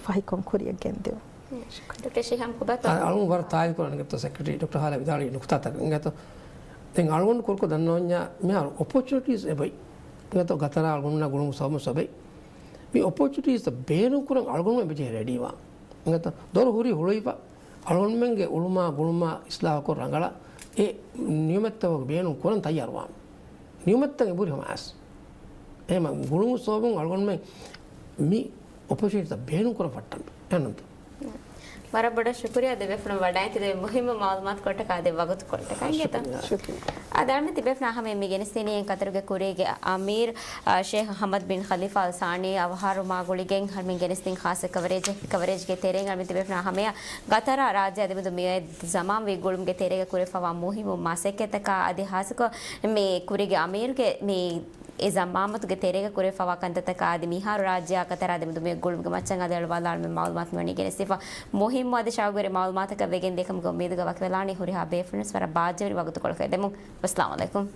ފަހިކޮށް ކުރިއަށް ގެންދެވުން. ޝުކުރިއްޔާ. ޑޮކްޓަރ ޝިހާމް ކޮބާތޯ؟ އަ-، އަޅުން ވަރަށް ތާއީދު ކުރަން އިނގޭތޯ ސެކްރެޓަރީ ޑޮކްޓަރ ހާލާ ވިދާޅުވި ނުކުތާތަކަށް އިނގޭތޯ. ދެން އަޅުގަނޑު ކުރުކޮށް ދަންނަވަންޏާ މިހާރު އޮޕޯޗުނިޓީސް އެބައޮތް. އިނގޭތޯ ގަތަރާ އަޅުގަނޑުމެންނާ ގުޅުމުގެ ސަބަބުން ސަބައި. މި އޮޕޯޗުނިޓީސްތައް ބޭނުން ކުރަން އަޅުގަނޑުމެން އެބަޖެހޭ ރެޑީވާން. އިނގޭތޯ ދޮރު ހުރީ ހުޅުވިފަ އަޅުގަނޑުމެންގެ އުޅުމާ ގުޅުމާ އިސްލާހުކޮށް ރަނގަޅަށް އެ ނިޢުމަތްތަކުގެ ބޭނުން ކުރަން ތައްޔާރުވާން. ނިޢުމަތްތައް އެބަހުރި ހަމަ އައިސް. އެހެން ގުޅުމުގެ ސަބަބުން އަޅުގަނޑުމެން މި އޮޕޯޗުނިޓީތައް ބޭނުން ކުރަން ފައްޓަން އެހެންނުތަ؟ ވަރަށް ބޮޑަށް ޝުކުރިއްޔާ ދެބޭފުޅުން ވަޑައިގެން ތިބޭ މުހިއްމު މަޢުލޫމާތުކޮޅަށްޓަކާ ދެއްވި ވަގުތުކޮޅަށްޓަކާ އިނގޭތަ؟ ޝުކުރިއްޔާ. އާދެ، އަޅުގަނޑު ތިބޭފުޅުންނާ ހަމައަށް މި ގެނެސްދިނީ ގަތަރުގެ ކުރީގެ އަމީރު، އާ، ޝޭޚް ޙަމަދު ބިން ޚަލީފާ އަލް ސާނީ އަވަހާރަވުމާ ގުޅިގެން އަޅުގަނޑުމެން ގެނެސްދިން ޚާއްޞަ ކަވަރޭޖެއް، ކަވަރޭޖްގެ ތެރެއިން އަޅުގަނޑު ތިބޭފުޅުންނާ ހަމައަށް ގަތަރާ ރާއްޖެ އަދި މެދު މިއޮތް ޒަމާންވީ ގުޅުމުގެ ތެރޭގަ ކުރެވިފައިވާ މުހިއްމު މަސައްކަތްތަކާ އަދި ހާއްސަކޮށް މި ކުރީގެ އަމީރުގެ މި އެ ޒަމާންވަތުގެ ތެރޭގަ ކުރެވިފައިވާ ކަންތައްތަކާ އަދި މިހާރު ރާއްޖެއާ ގަތަރާ ދެމެދު މި ގުޅުމުގެ މައްޗަށް އަލިއަޅުވާލާ އަޅުގަނޑުމެން މަޢުލޫމާތު މިވަނީ ގެނެސްދީފަ. މުހިއްމު އަދި ޝައުގުވެރި މަޢުލޫމާތަކަށް ވެގެން ދިޔަކަމުގެ އުއްމީދުގަ ވަކިވެލާނީ. ހުރިހާ ބޭފުޅުންވެސް ވަރަށް ބާއްޖަވެރި ވަގުތުކޮޅަކަށް އެދެމުން. ވައްސަލާމު ޢަލައިކުމް.